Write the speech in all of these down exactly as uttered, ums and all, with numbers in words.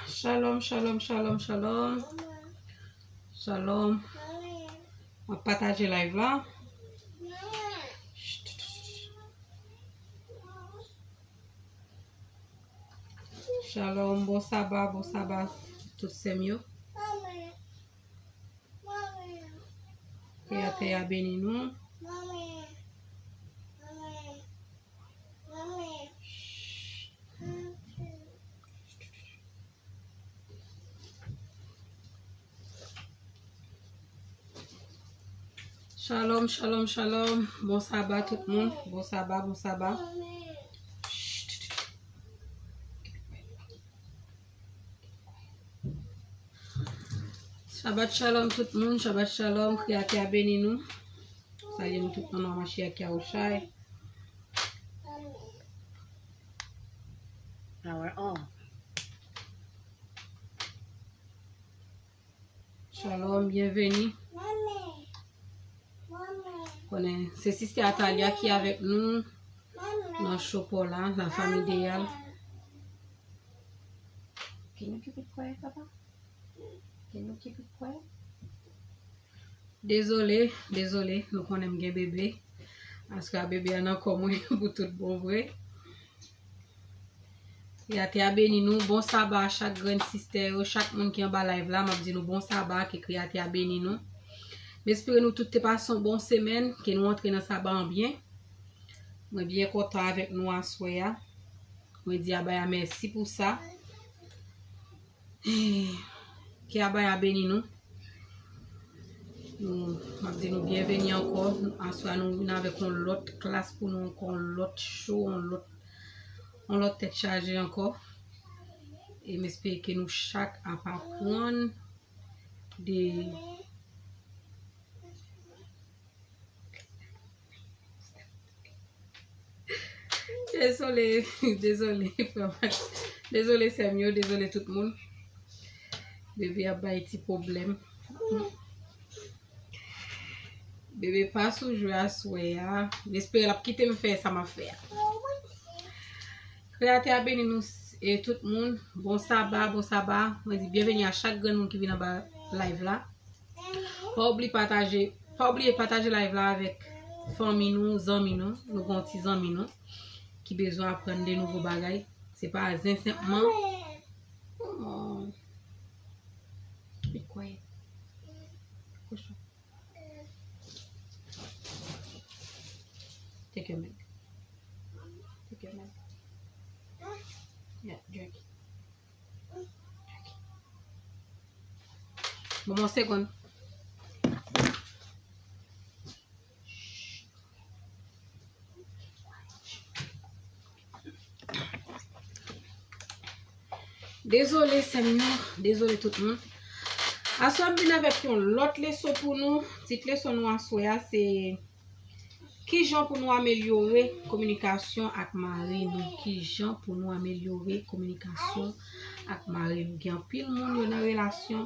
Shalom, shalom, shalom, shalom. Shalom. M ap pataje live la. Shalom, bon saba, bon saba, tout sè m yo. Ke Atè a beni nou. Shalom, shalom, shalom. Bon saba tout moun. Bon saba, bon saba. Shabbat shalom tout moun, Shabbat shalom, Kreyatè a beni nou. Salye nou tout nan non a Mashiach Yahushai. Our own. Shalom, byenveni. Konnen se sistè Atalia ki avèk nou nan show pa w la, la famille Deyal. Can you keep it quiet, papa? Can you keep it quiet? Dezole, dezole, nou konnen m gen bebe. Aswè a bebe a nan kò mwen pou tout bon vre. Kreyatè a beni nou. Bon saba a chak grenn sistè yo, chak moun ki anba live la, m ap di nou bon saba, ke Kreyatè a beni nou. M espere nou tout te pase yon bon semèn, ke nou antre nan saba an byen. Mwen byen kontan avèk nou aswè a. Mwen di Abaya mèsi pou sa. Ke Abaya beni nou. Nou, m ap di nou byenveni ankò. Aswè a nou vin avèk yon lòt klas pou nou ankò, yon lòt show, yon lòt, yon lòt tèt chaje ankò. E m espere ke nou chak ap aprann de Dezole, dezole, frè Max. Dezole, sè m yo, dezole tout moun. Bebe ap bay ti pwoblèm. Bebe pa sou jwe aswè a. M espere l ap kite m fè sa m ap fè a. Kreyatè a beni nou s- e tout moun. Bon saba, bon saba. Mwen di byenveni a chak grenn moun ki vin anba live la. Pa oubli pataje, pa oubliye pataje live la avèk fanmi nou, zanmi nou. Nou gen yon ti zanmi nou ki bezwen aprann de nouvo bagay. Se pa zen senpman. Oh. Be quiet. Kochon. Take your milk. Take your milk. Yeah, drink it. Bon, bon, segonn. Dezole, sè m yo. Dezole, tout moun. Aswè, m vin avèk yon lòt leson pou nou. Tit leson nou aswè a, se Kijan pou nou amelyore kominikasyon ak mari nou? Kijan pou nou amelyore kominikasyon ak mari nou? Gen anpil moun yo nan relasyon,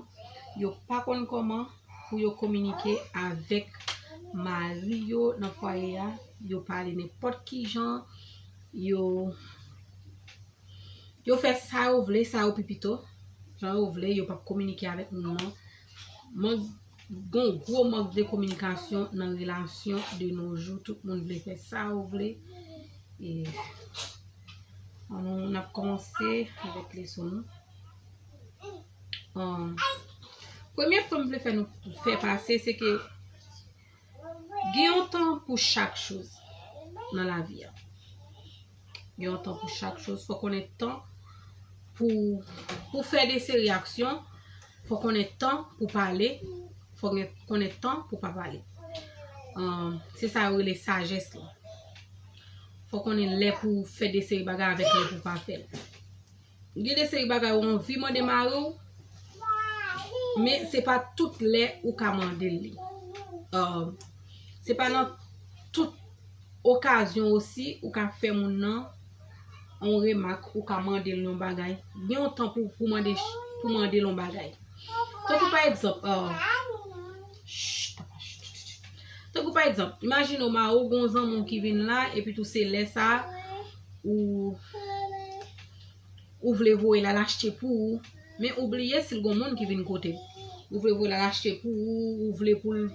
yo pa konn kòman pou yo kominike avèk mari yo nan fwaye a. Yo pale nenpòt kijan, yo Yo fè sa yo vle, sa yo pi pito, jan yo vle, yo p ap kominike avèk moun nan. Mank, gon gwo mank de kominikasyon nan relasyon de nos jours. Tout moun vle fè sa yo vle. E, ann nou, n ap kòmanse avèk leson nou. Ahn, premye pwen m vle fè nou fè pase, se ke Gen yon tan pou chak choz nan lavi a. Gen yon tan pou chak choz. Fò konnen tan pou, pou fè de seri aksyon. Fò konnen tan pou pale. Fò gen, konnen tan pou pa pale. Ahn, se sa yo rele sajès la. Fò konnen lè pou fè de seri bagay avèk lè pou pa fè l. Gen de seri bagay ou anvi mande mari w, men se pa tout lè ou ka mande l li. Ahn, se pa nan tout okazyon osi ou ka fè moun nan yon remak, ou ka mande l yon bagay. Gen yon tan pou, pou mande, pou mande l yon bagay. Tankou pa egzanp, ahn, tankou pa egzanp, imajine w mari w gon zanmi w ki vin la, epi tou se lè sa ou, ou vle voye l al achte pou ou, Men ou bliye si l gon moun ki vin kote l. Ou vle voye l al achte pou ou, ou vle pou l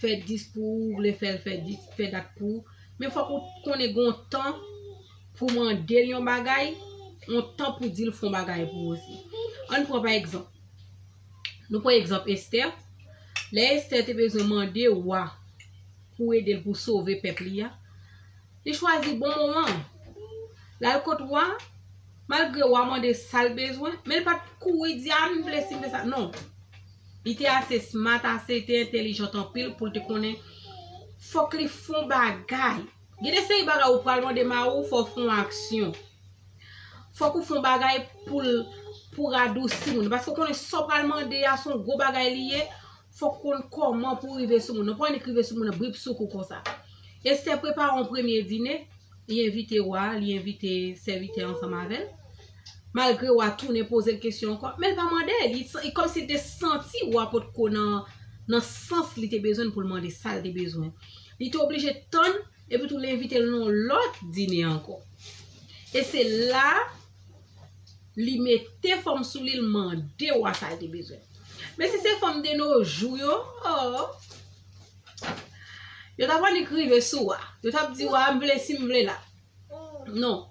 fè dis pou ou, ou vle fè l fè dis, fè dat pou ou. Men fòk ou konnen gon tan pou mande l yon bagay, yon tan pou di l fè yon bagay pou ou osi. Ann pran pa egzanp. Nou pran egzanp Estè. Lè Estè te bezwen mande wa pou ede l pou sove pèp li a, li chwazi bon moman. L al kot wa, malgre wa mande sa l bezwen, men l pa t kouri di, "A, m vle si, m vle sa." Non. Li te ase smart, ase, li te entèlijan anpil pou l te konnen fòk li fè yon bagay. Gen de seri bagay ou pral mande mari w, fò w fè yon aksyon. Fòk ou fè yon bagay pou l, pou radousi moun. Paske w konnen sa w pral mande a, se yon gwo bagay li ye. Fòk ou konn kòman pou w rive sou moun nan. Pa annik rive sou moun nan brip sou kou konsa. Estè prepare yon premye dine, li envite wa, li envite sèvitè ansanm avè l. Malgre wa tounen poze l kesyon ankò, men l pa mande, li, li kòmsi l te santi wa potko nan, nan sans li te bezwen pou l mande sa l te bezwen. Li te oblije tann, epi tou l envite l nan yon lòt dine ankò. E se la, li mete fanm sou li, l mande wa sa l te bezwen. Men si se fanm de nos jours yo, oh, yo t ap annik rive sou wa. Yo t ap di wa, "M vle si, m vle la." Non.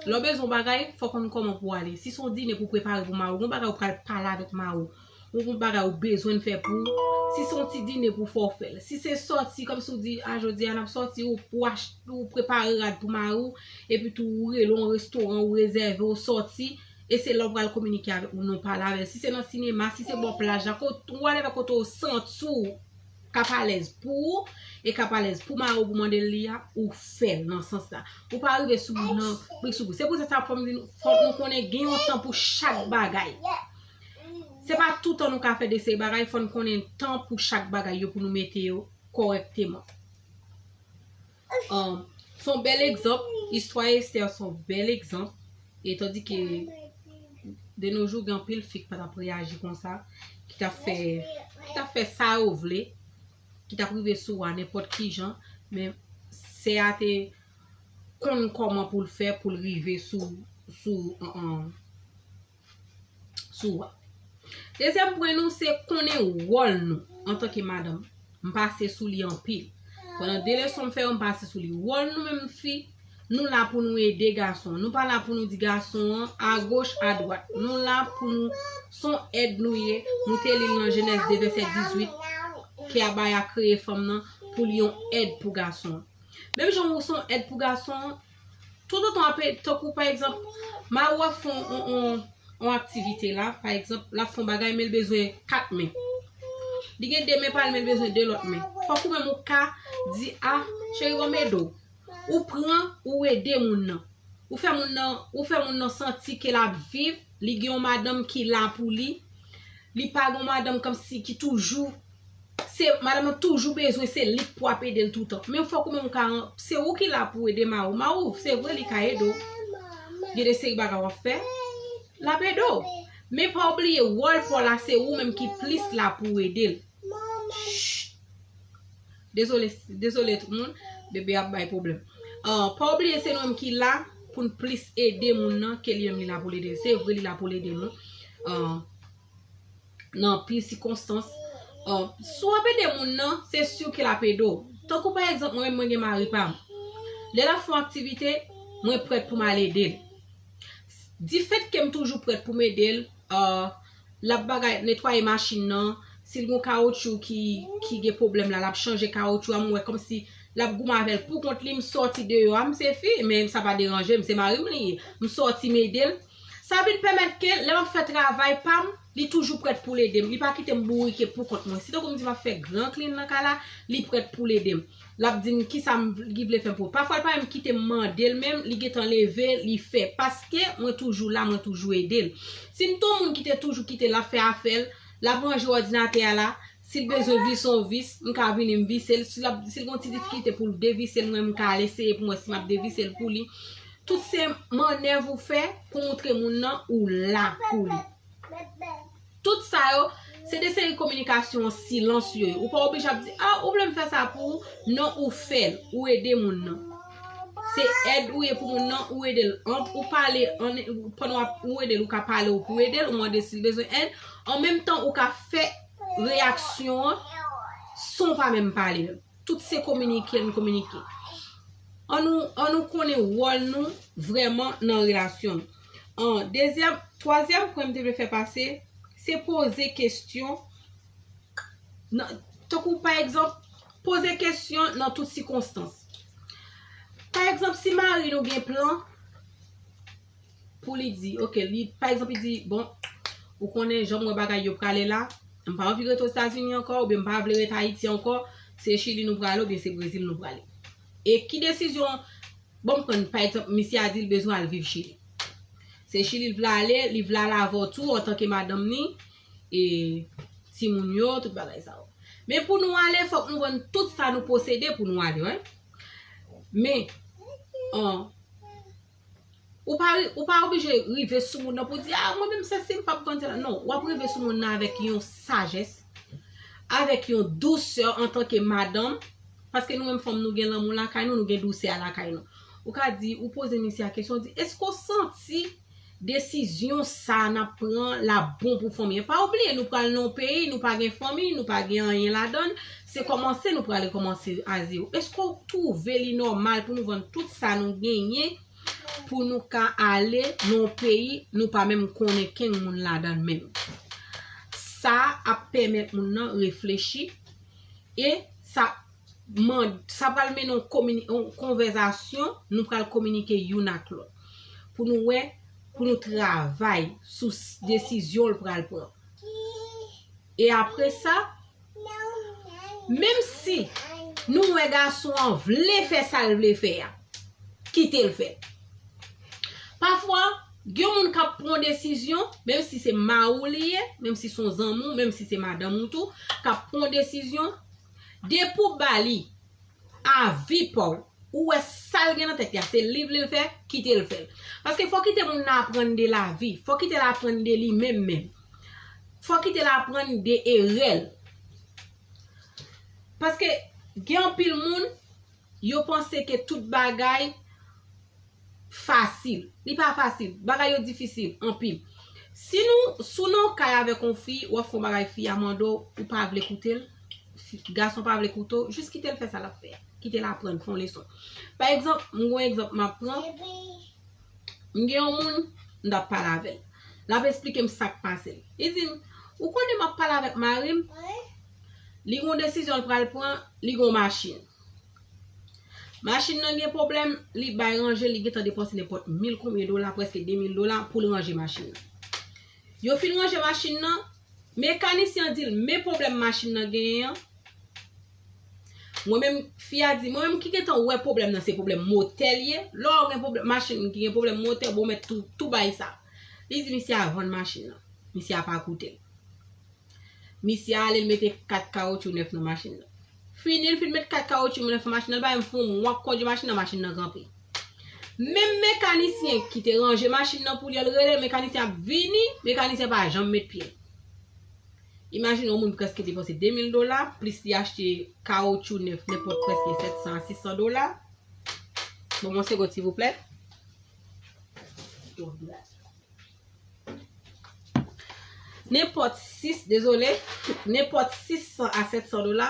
Lè w bezwen yon bagay, fò w konn kòman pou w ale. Si se yon dine pou w prepare pou mari w, gon bagay ou pral pale avèk mari w, ou gon bagay ou bezwen fè pou ou, si se yon ti dine pou w fè, w fè l. Si se sòti, kòmsi w di, "A, jodi a n ap sòti," ou, ou, ach, ou prepare rad pou mari w, epi tou ou rele yon restoran, ou rezève, ou sòti, e se la w pral kominike avèk moun nan, w pale avè l. Si se nan sinema, si se bò plaj la, kot, ou ale avèk kote w santi w k ap alèz pou ou e k ap alèz pou mari w pou mande l li a, ou fè l nan sans la. Ou pa rive sou moun nan brik sou brik. Se pou sa sa fò m di nou, fòk nou konnen gen yon tan pou chak bagay. Se pa toutan nou ka fè de seri bagay, fò n konnen tan pou chak bagay yo pou nou mete yo kòrèkteman. Um, se yon bèl egzanp, istwa Estè se yon bèl egzanp. E tandike de nos jours gen anpil fi ki pa t ap reyaji konsa, ki t ap fè, ki t ap fè sa yo vle, ki t ap rive sou wa nenpòt ki jan, men sè a te konn kòman pou l fè pou l rive sou, sou, an, an, sou wa. Dezyèm pwen nou, se konnen wòl nou antanke madanm. M pase sou li anpil. Pandan de leson m fè yo, m pase sou li. Wòl nou menm fi, nou la pou nou ede gason. Nou pa la pou nou di gason an agoch, adwat. Nou la pou nou, se yon èd nou ye. Nou te li l nan Jenèz de vèsè dizuit, ke Abaya kreye fanm nan pou li yon èd pou gason an. Menm jan ou se yon èd pou gason an, toutotan w ap, tankou pa egzanp, mari w ap fè yon, yon, yon, yon aktivite la, pa egzanp, l ap fè yon bagay, men l bezwen kat men. Li gen de men pa l, men l bezwen de lòt men. Fòk ou menm ou ka di, "A, cheri, ban m ede w." Ou pran, ou ede moun nan. Ou fè moun nan, ou fè moun nan santi ke l ap viv, li gen yon madanm ki la pou li. Li pa gen yon madanm kòmsi ki toujou, se, madanm nan toujou bezwen se li k pou ap ede l toutan. Men fòk ou menm ou ka, se ou ki la pou ede mari w. Mari w, se vre li ka ede w. Gen de seri bagay w ap fè, l ap ede w. Men pa bliye wòl pa w la, se ou menm ki plis la pou w ede l. Dezole, dezole tout moun, bebe ap bay pwoblèm. Ah, pa bliye se nou menm ki la pou n plis ede moun nan ke li menm li la pou l ede. Se vre li la pou l ede nou. Ah, nan anpil sikonstans. Ah, si w ap ede moun nan, se si ke l ap ede w. Tankou pa egzanp, mwen menm mwen gen mari pa m. Lè l ap fè yon aktivite, mwen prèt pou m al ede l. Difèt ke m toujou prèt pou m ede l, ah, l ap bagay, netwaye machin nan, si l gon kawotchou ki, ki gen pwoblèm la, l ap chanje kawotchou a, m wè kòmsi l ap goumen avè l pou kont li, m sòti deyò a, m se fi, men sa pa deranje m, se mari m li ye, m sòti m ede l. Sa vin pèmèt ke lè m ap fè travay pa m, li toujou prèt pou l ede m, li pa kite m bourike pou kont mwen. Si tankou m di m ap fè gran klin nan kay la, li prèt pou l ede m. L ap di m kisa m, li vle fè m pou. Pafwa, l pa menm kite m mande l menm, li gentan leve, li fè. Paske mwen toujou la, mwen toujou ede l. Si m te yon moun ki te toujou kite l ap fè afè l, l ap ranje òdinatè a la, si l bezwen vise yon vis, m ka vini m vise l. Si l ap, si l gen yon ti difikilte pou l devise l, mwen, m ka al eseye pou mwen si m ap devise l pou li. Tout se mannèv ou fè pou moutre moun nan ou la pou li. Tout sa yo, se de seri kominikasyon an silans yo ye. Ou pa oblije ap di, "A, ou vle m fè sa pou ou?" Non, ou fè l, ou ede moun nan. Se èd ou ye pou moun nan, ou ede l. An, ou pale, an, pandan w ap, ou ede l, ou ka pale, ou pou ede l, ou mande si l bezwen èd. An menm tan, ou ka fè reyaksyon an san w pa menm pale. Tout se kominike, n kominike. An nou, an nou konnen wòl nou vrèman nan relasyon nou. An, dezyèm, twazyèm pwen m te vle fè pase, se poze kesyon. Nan, tankou pa egzanp, poze kesyon nan tout sikonstans. Pa egzanp, si mari nou gen plan pou li di, oke, li, pa egzanp, li di, bon, ou konnen jan m wè bagay yo prale la, m pa anvi rete Ozetazini ankò, oubyen m pa vle rete Ayiti ankò, se Chili nou prale, oubyen se Brezil nou prale. E ki desizyon, bon, m pran, pa egzanp, misye a di l bezwen al viv Chili. Se Chili l vle ale, li vle ale avè w tou, antanke madanm ni, e timoun yo, tout bagay sa yo. Men pou nou ale, fòk nou vann tout sa nou posede pou nou ale, wi. Men, an, ou pa, ou pa oblije rive sou moun nan pou di, a, mwen menm se si m p ap vann sa la. Non, w ap rive sou moun nan avèk yon sajès, avèk yon dousè antanke madanm, paske nou menm fanm nou gen lanmou lakay nou, nou gen dousè a lakay nou. Ou ka di, ou poze misye a kesyon, ou di, èske w santi desizyon sa n ap pran la bon pou fanmi an? Pa bliye, nou pral nan yon peyi, nou pa gen fanmi, nou pa gen anyen ladan l, se kòmanse nou pral rekòmanse a zewo. Èske w twouve li nòmal pou nou vann tout sa nou genyen pou nou ka ale nan yon peyi nou pa menm konnen kenn moun ladan l menm? Sa ap pèmèt moun nan reflechi e sa, man, sa pral mennen yon komini-, yon konvèzasyon, nou pral kominike youn ak lòt. Pou nou wè, pou nou travay sou s-, desizyon l pral pran. E apre sa, menm si nou wè gason an vle fè sa l vle fè a, kite l fè l. Pafwa, gen moun k ap pran desizyon, menm si se mari w li ye, menm si se yon zanmi w, menm si se madanm ou tou, k ap pran desizyon, depi w ba li avi pa w, ou wè sa l gen nan tèt li a, se li vle l fè, kite l fè l. Paske fò w kite moun nan aprann de lavi, fò w kite l aprann de li menm menm. Fò w kite l aprann de erè l. Paske gen anpil moun, yo panse ke tout bagay fasil. Li pa fasil. Bagay yo difisil, anpil. Si nou, si w nan yon kay avèk yon fi, w ap fè yon bagay, fi a mande w, ou pa vle koute l, fi, gason pa vle koute w, jis kite l fè sa l ap fè a. Kite l aprann, fè yon leson. Pa egzanp, m gen yon egzanp m ap pran. M gen yon moun, m t ap pale avè l. L ap esplike m sa k pase l. Li di m, ou konnen m ap pale avèk mari m, li gen yon desizyon l pral pran, li gen yon machin. Machin nan gen pwoblèm, li bay ranje, li gentan depanse nenpòt mil konbyen dola, prèske de mil dola pou l ranje machin nan. Yo fin ranje machin nan, mekanisyen an di l, men pwoblèm machin nan genyen an. Mwen menm, fi a di, mwen menm ki gentan wè pwoblèm nan, se pwoblèm motè l ye. Lè w gen pwoblèm, machin ki gen pwoblèm motè, bon, mèt tou, tou bay sa. Li di misye a vann machin nan. Misye a pa koute l. Misye ale, l mete kat kawotchou nèf nan machin nan. Fini, l fin met kat kawotchou nèf nan machin nan, l pa menm fè yon mwa k kondui machin nan, machin nan kanpe. Menm mekanisyen ki te ranje machin nan pou li an, l rele l, mekanisyen ap vini, mekanisyen pa janm met pye l. Imajine yon moun prèske depanse de mil dola, plis li achte kawotchou nèf, nenpòt prèske sèt san a sis san dola. Bon, yon segonn, silvouplè. Nenpòt sis, dezole, nenpòt sis san a sèt san dola.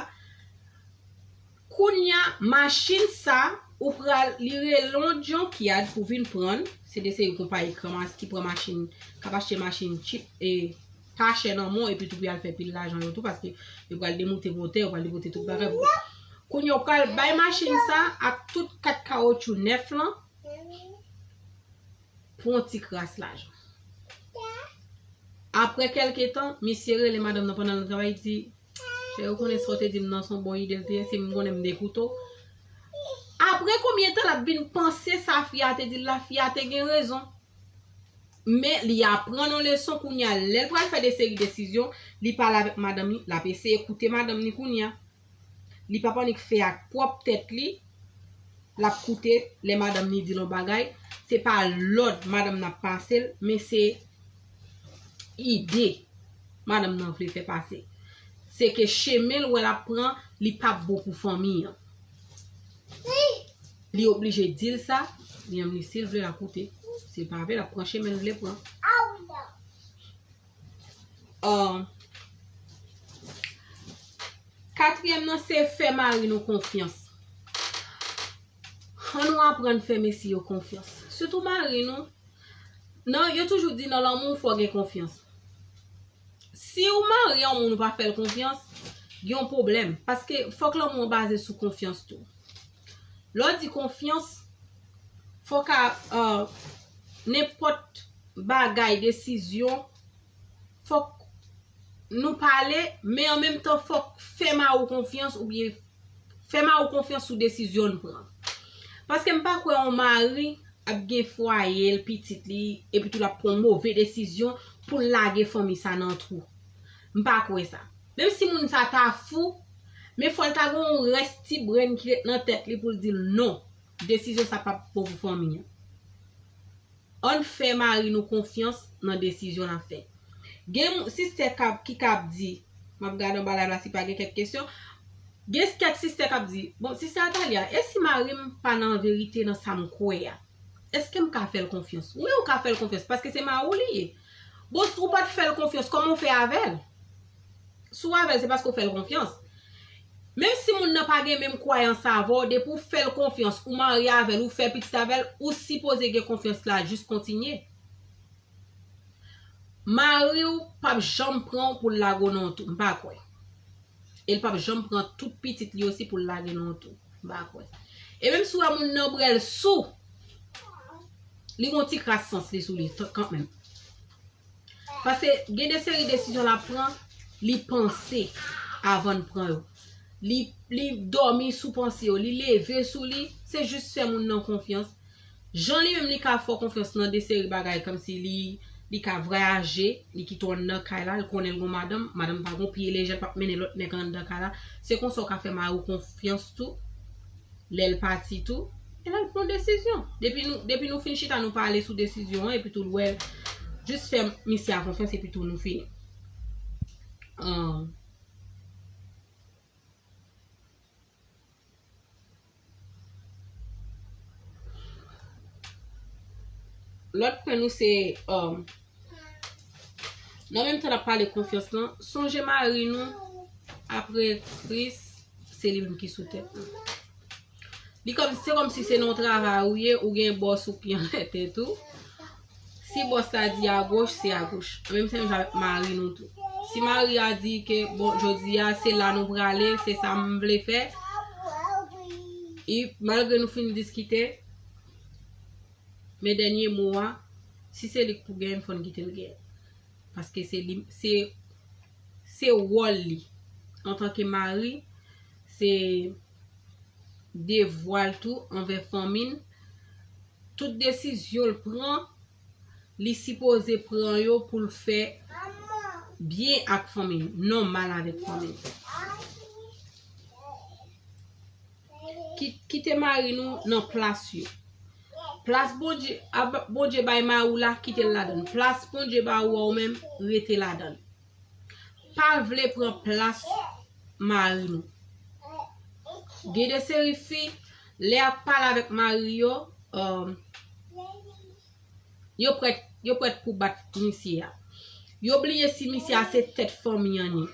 Kounye a, machin sa, ou pral, li rele yon junkyard pou vin pran l. Se de seri konpayi ki ranmas-, ki pran machin, k ap achte machin cheap e pa chè nan men w, epi tou pou y al fè pil lajan yo tou, paske yo pral demonte motè, yo pral demonte tout bagay. Kounye a, ou pral bay machin sa ak tout kat kawotchou nèf lan pou yon ti kras lajan. Apre kèlke tan, misye rele madanm nan pandan l nan travay, li di, cheri, ou konnen sa w te di m nan se yon bon ide l te ye, si m konnen m te koute w. Apre konbyen tan l ap vin panse sa fi a te di l la, fi a te gen rezon. Men li aprann yon leson kounye a, lè l pral fè de seri desizyon, li pale avèk madanm li, l ap eseye koute madanm li kounye a. Li p ap annik fè ak pwòp tèt li, l ap koute lè madanm li di l yon bagay. Se pa lòd madanm nan ap pase l, men se ide madanm nan vle fè pase. Se ke chemen l wè l ap pran, li p ap bon pou fanmi an. Li oblije di l sa, li menm li, si l vle l ap koute. Si l pa vle, l ap pran chemen l vle pran. Ahn, katriyèm nan se fè mari nou konfyans. Ann nou aprann fè mesye yo konfyans. Sitou mari nou. Non, yo toujou di nan lanmou fò gen konfyans. Si ou marye yon moun ou pa fè l konfyans, gen yon pwoblèm. Paske fòk lanmou an baze sou konfyans tou. Lè w di konfyans, fòk a, euh, nenpòt bagay, desizyon, fòk nou pale, men an menm tan fòk fè mari w konfyans oubyen fè mari w konfyans sou desizyon l pran. Paske m pa kwè yon mari ap gen fwaye l, pitit li, epi tou l ap pran yon move desizyon pou l lage fanmi sa nan twou. M pa kwè sa. Menm si moun sa ta fou, men fò l ta gen yon rès ti brenn ki ret nan tèt li pou l di l non. Desizyon sa p ap bon pou fanmi an. Ann fè mari nou konfyans nan desizyon l ap fè. Gen sistè k ap, ki k ap di, m ap gade anba live la si pa gen kèk kesyon. Gen kèk sistè k ap di, bon, sistè Atalia, e si mari m pa nan verite nan sa m kwè a? Èske m ka fè l konfyans? Wi, ou ka fè l konfyans, paske se mari w li ye. Bon, si w pa t fè l konfyans, kòman w fè avè l? Si w avè l, se paske w fè l konfyans. Menm si moun nan pa gen menm kwayans avè w, depi w fè l konfyans, ou marye avè l, ou fè pitit avè l, ou sipoze gen konfyans la jis kontinye. Mari w p ap janm pran w pou l lage w nan yon twou, m pa kwè. E l p ap janm pran tout pitit li osi pou l lage nan yon twou, m pa kwè. E menm si w wè moun nan brèl sou, li gon ti kras sans li sou li kanmenm. Paske gen de seri desizyon l ap pran, li panse avan l pran yo. Li, li dòmi sou panse yo, li leve sou li, se jis fè moun nan konfyans. Jan li menm li ka fè w konfyans nan de seri bagay, kòmsi li, li ka vwayaje, li kite w anndan kay la, li konnen l gon madanm, madanm pa gon pye lejè, l p ap mennen lòt nèg anndan kay la. Se konsa w ka fè mari w konfyans tou. Lè l pati tou, e lè l pran desizyon. Depi nou, depi nou fin chita, nou pale sou desizyon an, epi tou l wè, jis fè misye a konfyans, epi tou nou fini. Ahn, lòt pwen nou se, ahn, nan menm tan n ap pale konfyans lan, sonje mari nou, apre Kris, se li menm ki sou tèt nou. Li kòm, se kòmsi se nan yon travay ou ye, ou gen bòs ou ki anlè tèt ou. Si bòs la di agoch, se agoch. Menm se menm jan avèk mari nou tou. Si mari a di ke, bon, jodi a, se la nou prale, se sa m vle fè. E malgre nou fin diskite, men dènye mo a, si se li k pou genyen, fò n kite l genyen. Paske se li, se, se wòl li. Antanke mari, se devwa l tou anvè fanmi l. Tout desizyon l pran, li sipoze pran yo pou l fè byen ak fanmi l, non mal avèk fanmi l. Ki-, kite mari nou nan plas yo. Plas Bondye, a, Bondye bay mari w la, kite l ladan l. Plas Bondye ba ou a ou menm, rete ladan l. Pa vle pran plas mari nou. Gen de seri fi, lè y ap pale avèk mari yo, um, yo prèt, yo prèt pou bat misye a. Yo bliye si misye a se tèt fanmi an ye.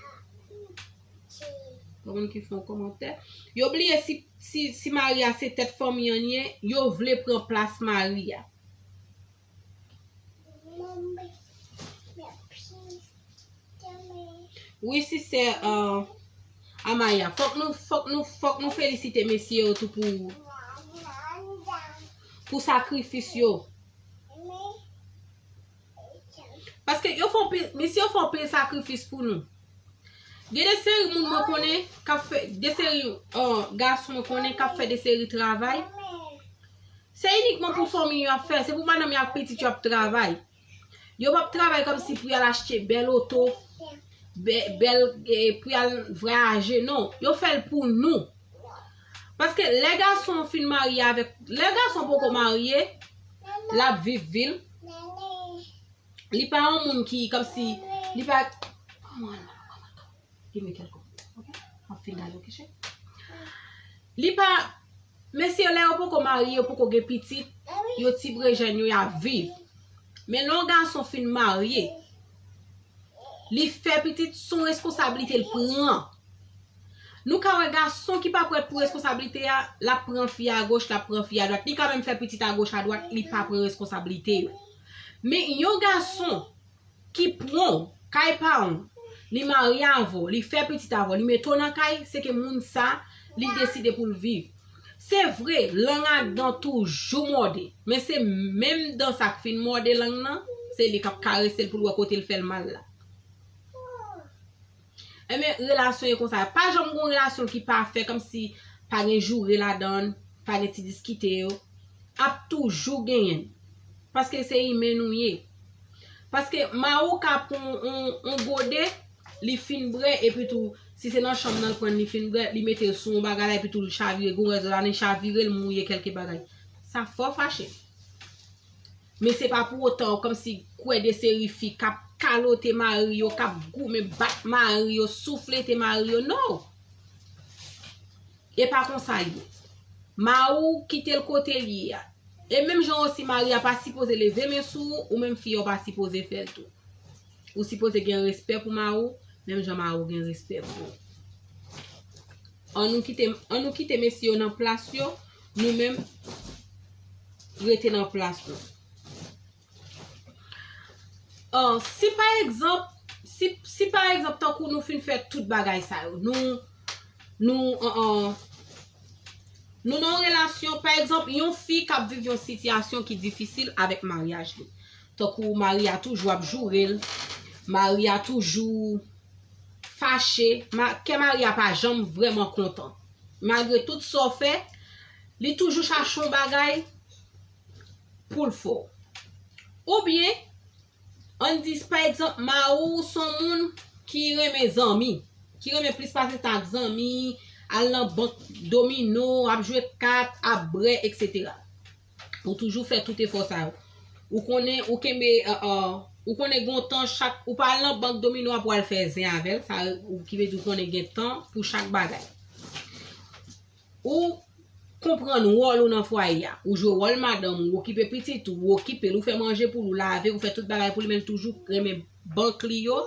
Gen moun ki fè yon kòmantè. Yo bliye si, si, si mari a se tèt fanmi an ye, yo vle pran plas mari a. Wi, sistè, uh, Amaya, fòk nou, fòk nou, fòk nou felisite mesye yo tou pou, pou sakrifis yo. Paske yo fè anpil, mesye yo fè anpil sakrifis pou nou. Gen de seri moun mwen konnen k ap fè, de seri, uh, gason mwen konnen k ap fè de seri travay. Se inikman pou fanmi yo ap fè, se pou madanm yo ak pitit yo ap travay. Yo p ap travay kòmsi pou y al achte bèl oto, bè-, bèl, eh, pou y al vwayaje, non. Yo fè l pou nou. Paske lè gason fin marye avèk, lè gason poko marye, l ap viv vi l. Li pa yon moun ki, kòmsi, li pa, kòman, kòman, kòman, give me kèlke, ok? M ap fin gade, ok, cheri? Li pa, Mesye, lè yo poko marye, yo poko gen pitit, yo ti brejèn yo, y ap viv. Men lè yon gason fin marye, li fè pitit, se yon reskonsablite l pran. Nou ka wè gason ki pa prèt pou reskonsablite a, l ap pran fi a goch, l ap pran fi a dwat. Li ka menm fè pitit a goch a dwat, li pa pran reskonsablite yo. Men yon gason ki pran w kay pa w, li marye avè w, li fè pitit avè w, li mete w nan kay, se ke moun sa, li deside pou l viv. Se vre, lang a dan toujou mòde, men se menm dan sa k fin mòde lang nan, se li k ap karese l pou l wè kote l fè l mal la. Enben, relasyon e konsa. Pa janm gen yon relasyon ki pafè, kòmsi pa gen joure ladan l, pa gen ti diskite yo. Ap toujou genyen l. Paske se imen nou ye. Paske mari w ka pran yon, yon, yon gode, li fin bwè, epi tou, si se nan chanm nan l pran l, li fin bwè, li mete l sou yon bagay la, epi tou, li chavire, gon rès lannen chavire, l mouye kèlke bagay. Sa fè w fache. Men se pa pou otan, kòmsi kwè de seri fi k ap kalote mari yo, k ap goumen, bat mari yo, souflete mari yo. No! E pa konsa l ye. Mari w kite l kote l ye a. E menm jan osi, mari a pa sipoze leve men sou ou, ou menm fi a w pa sipoze fè l tou. Ou sipoze gen respè pou mari w, menm jan mari w gen respè pou ou. An nou kite, an nou kite mesye yo nan plas yo, nou menm rete nan plas nou. Ah, si pa egzanp, si, si pa egzanp, tankou nou fin fè tout bagay sa yo, nou, nou, ah, ah, nou nan yon relasyon, pa egzanp, yon fi k ap viv yon sitiyasyon ki difisil avèk maryaj li. Tankou mari a toujou ap joure l, mari a toujou fache, ma-, kè mari a pa janm vrèman kontan. Malgre tout sa w fè, li toujou chache yon bagay pou l fè w. Oubyen, ann di, pa egzanp, mari w se yon moun ki renmen zanmi, ki renmen plis pase tan ak zanmi, al nan bank domino, ap jwe kat, ap bwè, etsetera. Ou toujou fè tout efò sa yo. Ou konnen, ou kenbe, ah, ah, ou konnen gon tan chak, ou pa al nan bank domino a pou al fè zen avè l, sa, ou, ki vle di ou konnen gen tan pou chak bagay. Ou konprann wòl ou nan fwaye a. Ou jwe wòl madanm ou, ou okipe pitit ou, ou okipe l, ou fè manje pou l, ou lave, ou fè tout bagay pou li, men l toujou renmen bank li yo,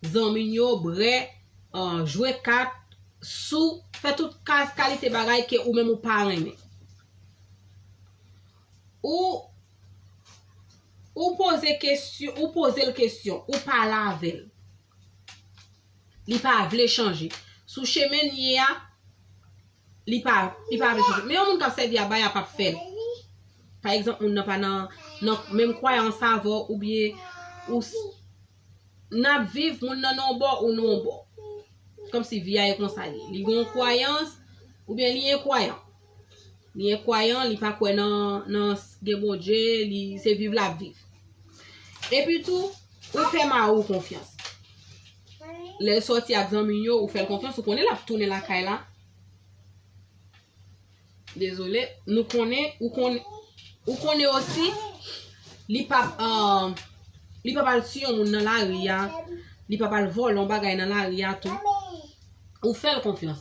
zanmi l yo, bwè, ah, jwe kat, sou, fè tout ka-, kalite bagay ke ou menm ou pa renmen. Ou, ou poze kesyon, ou poze l kesyon, ou pale avè l. Li pa vle chanje. Sou chemen l ye a, li pa, li pa vle chanje. Men yon moun k ap sèvi a bay a p ap fè l. Pa egzanp, moun nan pa nan, nan menm kwayans avè w, oubyen ou s-, n ap viv, moun nan nan yon bò, ou nan yon bò. Kòmsi vi a e konsa l ye. Li gen yon kwayans, oubyen li enkwayan. Li enkwayan, li pa kwè nan, nan s-, gen Bondye, li se viv l ap viv. Epi tou, ou fè mari w konfyans. Lè l sòti ak zanmi l yo, ou fè l konfyans, ou konnen l ap tounen lakay la. Dezole, nou konnen, ou konnen, ou konnen osi, li p ap, ah, li p ap al tiye yon moun nan lari a, li p ap al vòlè yon bagay nan lari a tou. Ou fè l konfyans.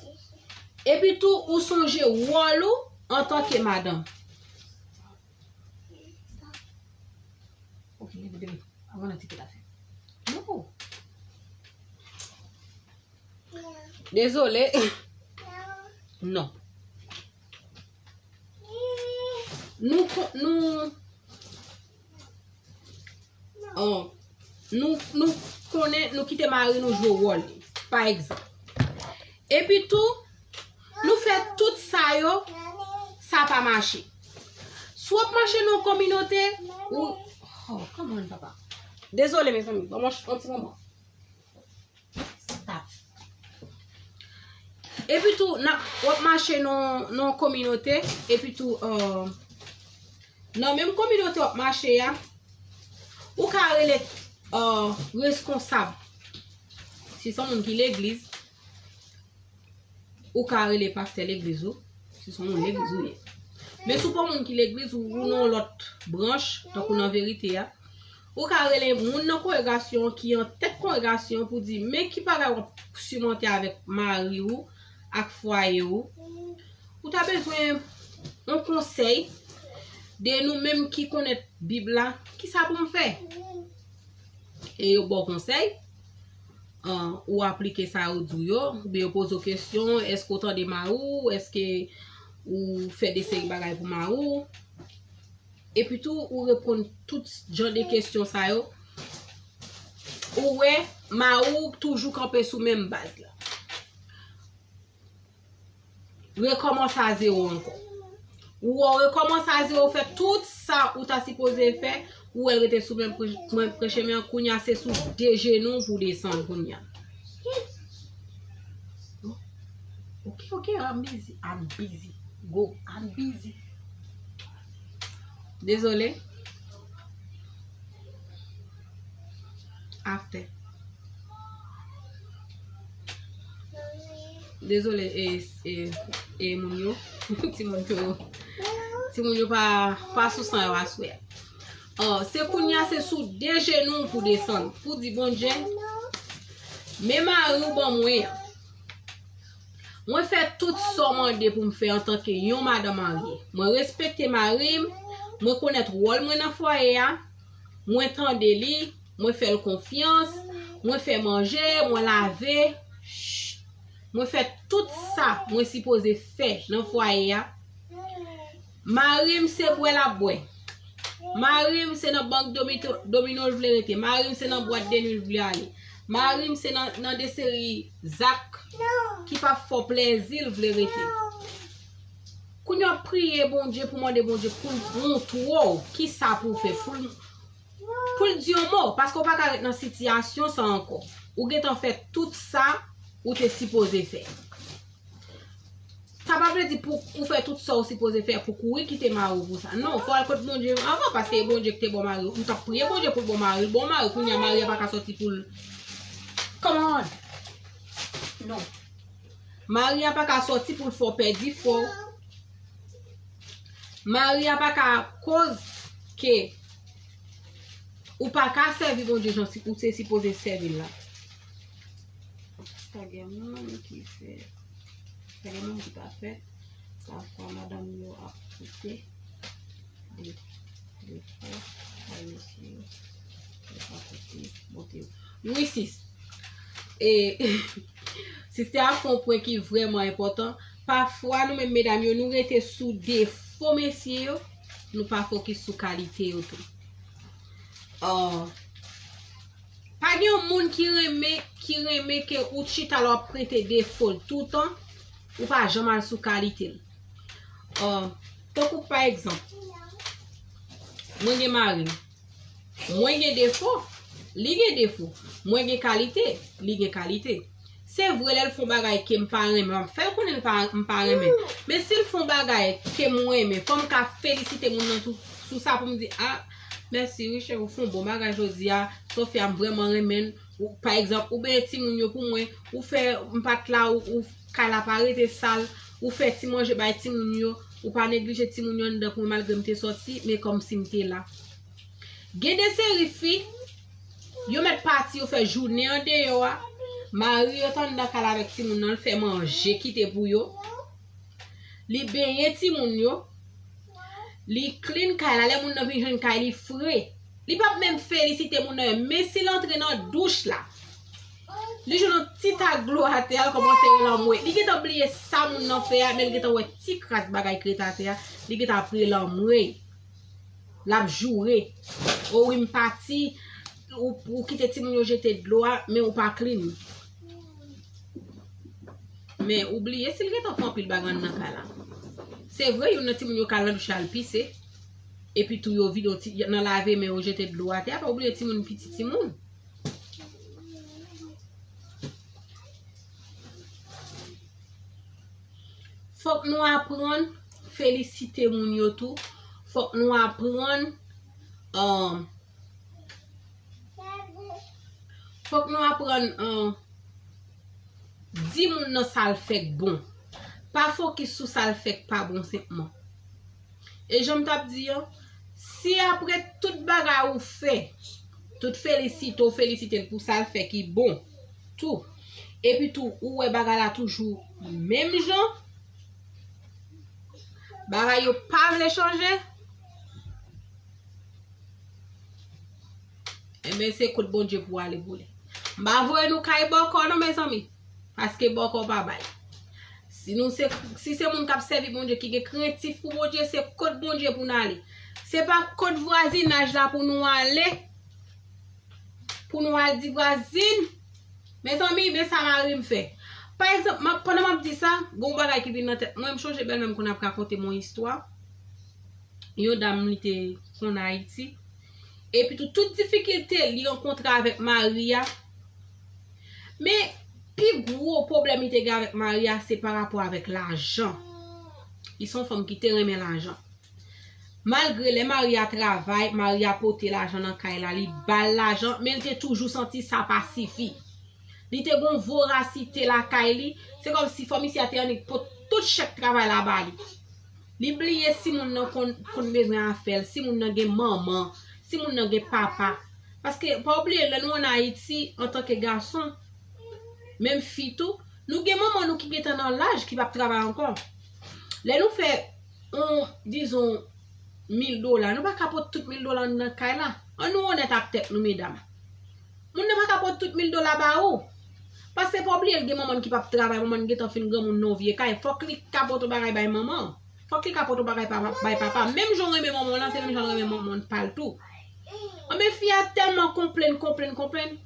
Epi tou, ou sonje wòl ou antanke madanm. Ok, leve, leve. Avan nan tike la fè. Non. Dezole. Non. Nou ko-, nou, oh, nou, nou konnen, nou kite mari nou jwe wòl li, pa egzanp. Epi tou, nou fè tout sa yo, sa pa mache. Si w ap mache nan yon kominote, ou, oh, come on, papa. Dezole, mezanmi, ban mwen yon ti moman. Stop. Epi tou, n ap, w ap mache nan, nan yon kominote, epi tou, euh, nan menm kominote w ap mache a, ou ka rele, euh, reskonsab. Si se yon moun ki legliz, ou ka rele pastè legliz ou, si se yon moun legliz ou ye. Men si w pa yon moun ki legliz, ou, ou nan yon lòt branch, tankou nan verite a, ou ka rele moun nan kongregasyon an ki an tèt kongregasyon an pou di, men ki bagay w ap simante avèk mari w ak fwaye w. Ou ta bezwen yon konsèy de nou menm ki konnen Bib la, ki sa pou m fè? E yo ba w konsèy, an, ou aplike sa yo di w yo, oubyen yo poze w kesyon, èske w tande mari w, èske ou fè de seri bagay pou mari w? Epi tou, ou reponn tout jan de kesyon sa yo, ou wè mari w toujou kanpe sou menm baz la. Rekòmanse a zewo ankò. Ou wè, w rekòmanse a zewo, fè tout sa ou ta sipoze fè, ou wè l rete sou menm pre-, menm chemen an, kounye a se sou de jenou w pou desann kounye a. Ok, ok, I'm busy, I'm busy. Go, I'm busy. Dezole. After. Dezole, e, e, e moun yo. Timoun yo. Timoun yo pa, pa sou san yo aswè a. An, se kounye a, se sou de jenou w pou desann, pou di Bondye, men mari w ban mwen an. Mwen fè tout sa w mande pou m fè antanke yon madanm marye. Mwen respekte mari m, mwen konèt wòl mwen nan fwaye a, mwen tande li, mwen fè l konfyans, mwen fè manje, mwen lave, mwen fè tout sa mwen sipoze fè nan fwaye a. Mari m se bwè l ap bwè. Mari m se nan bank domito-, domino l vle rete. Mari m se nan bwat de nwi l vle ale. Mari m se nan, nan de seri zak ki p ap fè w plezi l vle rete. Kounye a w ap priye Bondye pou mande Bondye pou l montre w ki sa pou w fè. Pou l pou l di yon mo, paske w pa ka ret nan sitiyasyon sa ankò. Ou gentan fè tout sa ou te sipoze fè. Sa pa vle di pou ou fè tout sa ou sipoze fè pou kouri kite mari w pou sa. Non, fò w al kot Bondye anvan, paske e Bondye ki te ba w mari w. Ou t ap priye Bondye pou l ba w mari w, l ba w mari w, kounye a mari a pa ka sòti pou l. Come on! Non. Mari a pa ka sòti pou l fè w pèdi fwa w. Mari a pa ka koz ke ou pa ka sèvi Bondye jan si-, ou te sipoze sèvi l la. Pa gen moun ki fè, pa gen moun ki pafè. Pafwa, madanm yo ap koute de, de fò, ay mesye yo, yo pa koute, monte yo. Wi, sis. E, sista a fè yon pwen ki vrèman enpòtan. Pafwa, nou menm medam yo, nou rete sou defo mesye yo, nou pa fokis sou kalite yo tou. Ò, pa gen yon moun ki renmen, ki renmen ke ou chita la w ap prete defo l toutan, ou pa janm al sou kalite l. Ò, tankou pa egzanp, mwen gen mari m. Mwen gen defo, li gen defo. Mwen gen kalite, li gen kalite. Se vre, lè l fè yon bagay ke m pa renmen, m ap fè l konnen l pa, m pa renmen. Men si l fè yon bagay ke m renmen, fò m ka felisite moun nan tou sou sa pou m di, a, mèsi wi cheri, ou fè yon bon bagay jodi a, Sofia, m vrèman renmen l. Ou, pa egzanp, ou benyen timoun yo pou mwen, ou fè, m pa t la, ou, ou kay la pa rete sal, ou fè ti manje bay timoun yo, ou pa neglije timoun yo anndan pou mwen malgre m te sòti, men kòmsi m te la. Gen de seri fi, yo mèt pati, yo fè jounen andeyò a, mari yo t anndan kay la avèk timoun nan, l fè manje kite pou yo, li benyen timoun yo, li clean kay la, lè moun nan vin jwenn kay li fre, li p ap menm felisite moun nan, men si l antre nan douch la, li jwenn yon ti tak dlo atè a, l kòmanse rele anmwe. Li gentan bliye sa moun nan fè a, men l gentan wè ti kras bagay ki rete atè a, li gentan ap rele anmwe. L ap joure. O wi, m pati, ou, ou kite timoun yo jete dlo a, men ou pa clean. Men ou bliye si l gentan fè anpil bagay anndan kay la. Se vre, youn nan timoun yo ka al nan douch al pise. Epi tou yo vide yon ti, nan lave men yo jete dlo atè a, pa bliye timoun piti timoun. Fòk nou aprann felisite moun yo tou. Fòk nou aprann, um, fòk nou aprann, um, di moun nan sa l fè k bon. Pa fokis sou sa l fè k pa bon senpman. E jan m t ap di an, si apre tout bagay ou fè, tout felisite, ou felisite l pou sa l fè ki bon tou, epi tou ou wè bagay la toujou menm jan, Bagay yo pa vle chanje. Enben, se kot Bondye pou ale pou li. M pa voye nou kay bòkò non, mezanmi. Paske bòkò pa bay. Si nou se, si se moun k ap sèvi Bondye, ki gen krentif pou Bondye, se kot Bondye pou n ale. Se pa kot vwazinaj la pou nou ale. Pou nou al di vwazin, mezanmi, men sa mari m fè. Pa egzanp, m ap, pandan m ap di sa, gen yon bagay ki vin nan tèt mwen, m chonje bèlmè m konn ap rakonte m yon istwa. Yon dam li te konn Ayiti. Epi tou, tout difikilte li rankontre avèk mari a. Men, pi gwo pwoblèm li te gen avèk mari a, se pa rapò avèk lajan. Li se yon fanm ki te renmen lajan. Malgre lè mari a travay, mari a pote lajan nan kay la, li ba l lajan, men l te toujou santi sa pa sifi. Li te gon vorasite lakay li, se kòmsi fanm isi a te annik pot tout chèk travay la ba li. Li bliye si moun nan konn, konn bezwen afè l, si moun nan gen manman, si moun nan gen papa. Paske, pa bliye, lè nou ann Ayiti, antanke gason, menm fi tou, nou gen manman nou ki gentan nan laj, ki p ap travay ankò. Lè nou fè yon, dizon, mil dola, nou pa ka pot tout mil dola anndan kay la. Ann nou onèt ak tèt nou, medam. Moun nan pa ka pot tout mil dola ba ou. Paske pa bliye l gen manman n ki p ap travay, manman n gentan fin granmoun nan yon vye kay. Fòk li ka pot yon bagay bay manman. Fòk li ka pot yon bagay pa, bay papa. Menm jan w renmen manman w lan, se menm jan l renmen manman pa l tou. Anben, fi a tèlman konplenn, konplenn, konplenn.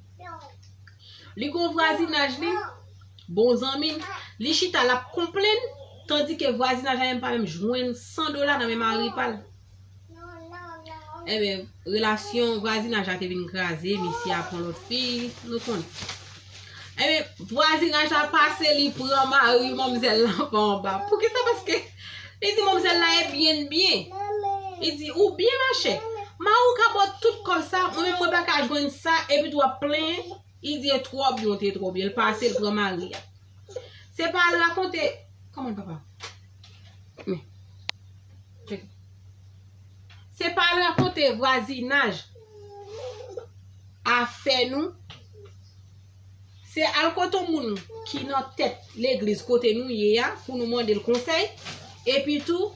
Li gon vwazinaj li, bon zanmi l, li chita l ap konplenn, tandike vwazinaj la menm pa menm jwenn san dola nan men mari pa l. Enben, relasyon vwazinaj la te vin kraze, misye a pran lòt fi, nou konnen. Enben, vwazinaj la pase, li pran mari manmzèl la pa anba. Poukisa? Paske li di manmzèl la e byen byen. Li di, ou byen machè. Mari w ka ba w tout kòb sa, mwen menm mwen pa ka jwenn sa, epi tou w ap plenyen. Li di e twò byen, ou te twò byen. L pase, l pran mari a. Se pa al rakonte. Kòman papa? Men. Tcheke. Se pa al rakonte vwazinaj afè nou. Se al kote yon moun ki nan tèt legliz kote nou ye a pou nou mande l konsèy. Epi tou,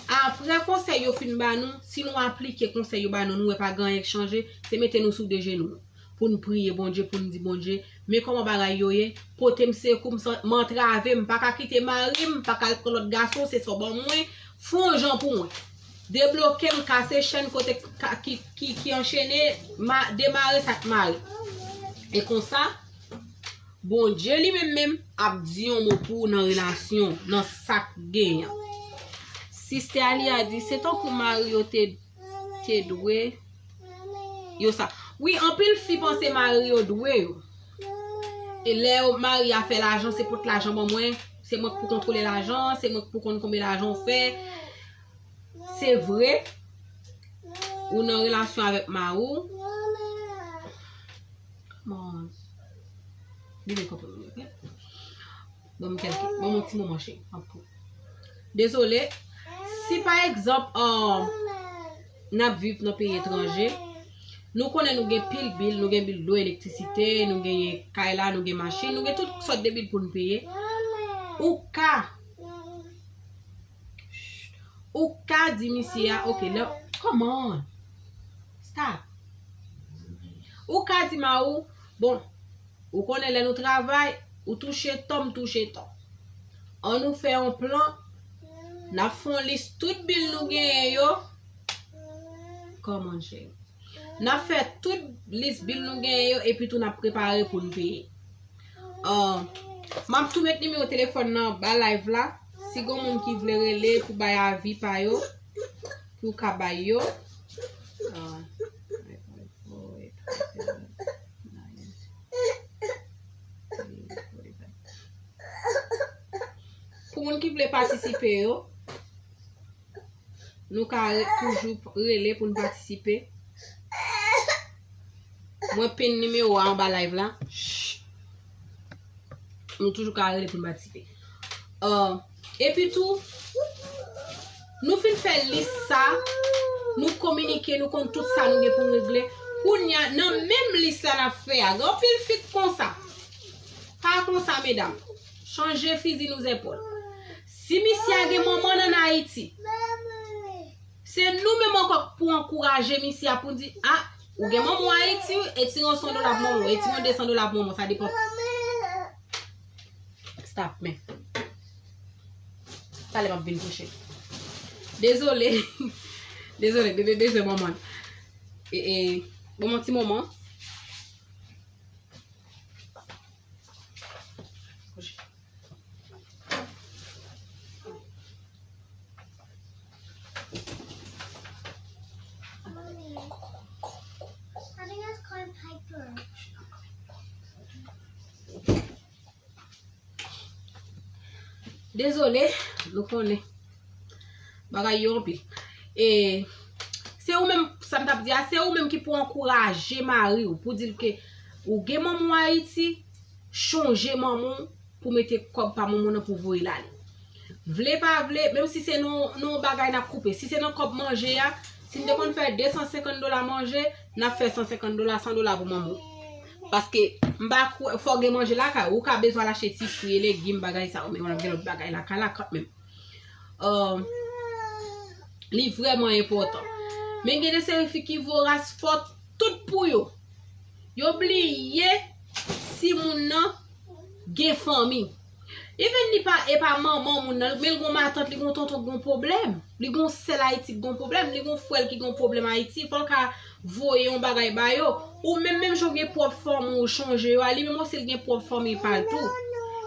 apre konsèy yo fin ba nou, si nou aplike konsèy yo ba nou, nou wè pa gen anyen k chanje, se mete nou sou de jenou pou n priye Bondye, pou n di Bondye, men kòman bagay yo ye, pote m sekou, m san, m antrave, m pa ka kite mari m, m pa ka al pran lòt gason, se sa w ban mwen, fè yon jan pou mwen. Debloke m, kase chèn kote ka, ki, ki, ki anchene, ma, demare sa k mare. E konsa, Bondye li menm menm ap di yon mo pou ou nan relasyon, nan sa k genyen. Sistè Alia di, se tankou mari yo te, te dwe yo sa. Wi, anpil fi panse mari yo dwe yo. E lè yo, mari a fè lajan, se pot lajan ban mwen, se mwen k pou kontwole lajan, se mwen k pou konn konbyen lajan w fè. Se vre, ou nan relasyon avèk mari w. Bon, li vin konprann mwen, ok? Ban m kèlke, ban m yon ti moman, cheri, m ap pou. Dezole, si pa egzanp, um, n ap viv nan peyi etranje, nou konnen nou gen pil bil, nou gen bil dlo, elektrisite, nou genyen kay la, nou gen machin, nou gen tout sòt de bil pou n peye. Ou ka Ou ka di misye a, ok, lè, come on. Stop. Ou ka di mari w, bon, ou konnen lè nou travay, ou touche tan, m touche tan. Ann nou fè yon plan, n ap fè yon lis tout bil nou genyen yo. Come on, cheri. N ap fè tout lis bil nou genyen yo, epi tou n ap prepare pou n peye. Ah, m ap tou met nimewo telefòn nan anba live la. Si gon moun ki vle rele pou bay avi pa yo, pou yo ka bay yo. Ah, pou moun ki vle patisipe yo, nou ka re-, toujou rele pou n patisipe. Mwen pin nimewo a anba live la. Nou toujou ka rele pou n patisipe. Ah, epi tou, nou fin fè lis sa, nou kominike, nou konn tout sa nou gen pou n regle. Kounye a, nan menm lis la n ap fè a, gen anpil fi k konsa. Pa konsa, medam. Chanje fizi nou zepòl. Si misye a gen manman l ann Ayiti, se nou menm ankò k pou ankouraje misye a pou n di, a, ou gen manman w Ayiti, wi, etire yon san dola pou manman w, etire yon de san dola pou manman w, sa depann. Stop, men. Talè m ap vin kouche. Dezole. Dezole, bebe bezwen manman l. E, e, bon, yon ti moman. Dezole, nou konnen. Bagay yo anpil. E se ou menm, sa m t ap di a, se ou menm ki pou ankouraje mari w, pou di l ke ou gen manman w Ayiti, chonje manman w pou mete kòb pa manman w nan pou voye l ale. Vle pa vle, menm si se nan, nan yon bagay n ap koupe, si se nan kòb manje a, si n te konn fè de san senkant dola manje, n ap fè san senkant dola, san dola pou manman w. Paske m pa kwè, fò w gen manje lakay ou, ou ka bezwen al achte ti fwi e legim, bagay sa yo, men w ap gen lòt bagay lakay la kanmenm. Li vrèman enpòtan. Men gen de seri fi ki voras fò tout pou yo. Yo bliye si moun nan gen fanmi. Even li pa, e pa manman moun nan, men l gon matant, li gon tonton k gon pwoblèm. Li gon sè l Ayiti k gon pwoblèm, li gon frè l ki gon pwoblèm Ayiti, fò l ka voye yon bagay ba yo. Ou menm, menm jan w gen pwòp fanmi w chonje yo a, li menm osi l gen pwòp fanmi pa l tou.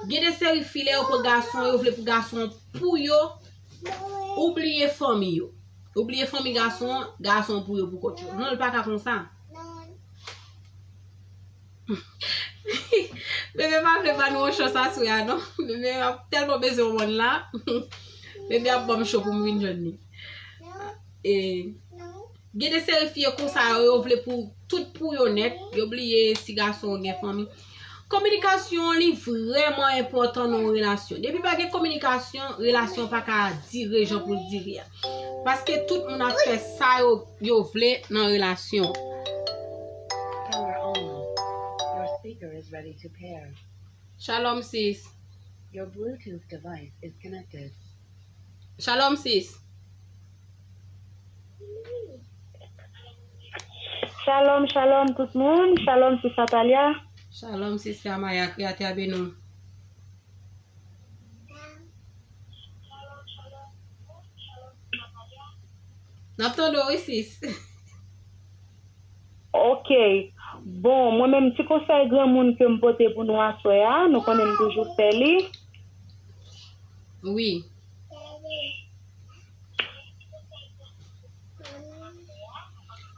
Gen de seri fi lè yo pran gason, yo vle pou gason pou yo, ou bliye fanmi yo. Ou bliye fanmi gason an, gason an pou yo pou kòt yo. Non, l pa ka konsa. Bebe pa vle ba nou yon chans aswè a, non. Bebe ap tèlman bezwen w la. Bebe ap ban m cho pou m vin jwenn li. E, gen de seri fi yo konsa, yo, yo vle pou tout pou yo nèt, yo bliye si gason an gen fanmi. Kominikasyon, li vrèman enpòtan nan yon relasyon. Depi pa gen kominikasyon, relasyon pa ka dire jan pou l dire a. Paske tout moun ap fè sa yo, yo vle nan relasyon. Power on. Your speaker is ready to pair. Shalom, sis. Your Bluetooth device is connected. Shalom, sis. Shalom, shalom tout moun. Shalom, sis Atalia. Shalom, sis Amaya. Kreyatè a beni w. N ap tande w, wi, sis. Ok. Bon, mwen menm, ti konsèy granmoun ke m pote pou nou aswè a, nou konnen m toujou fè li. Wi.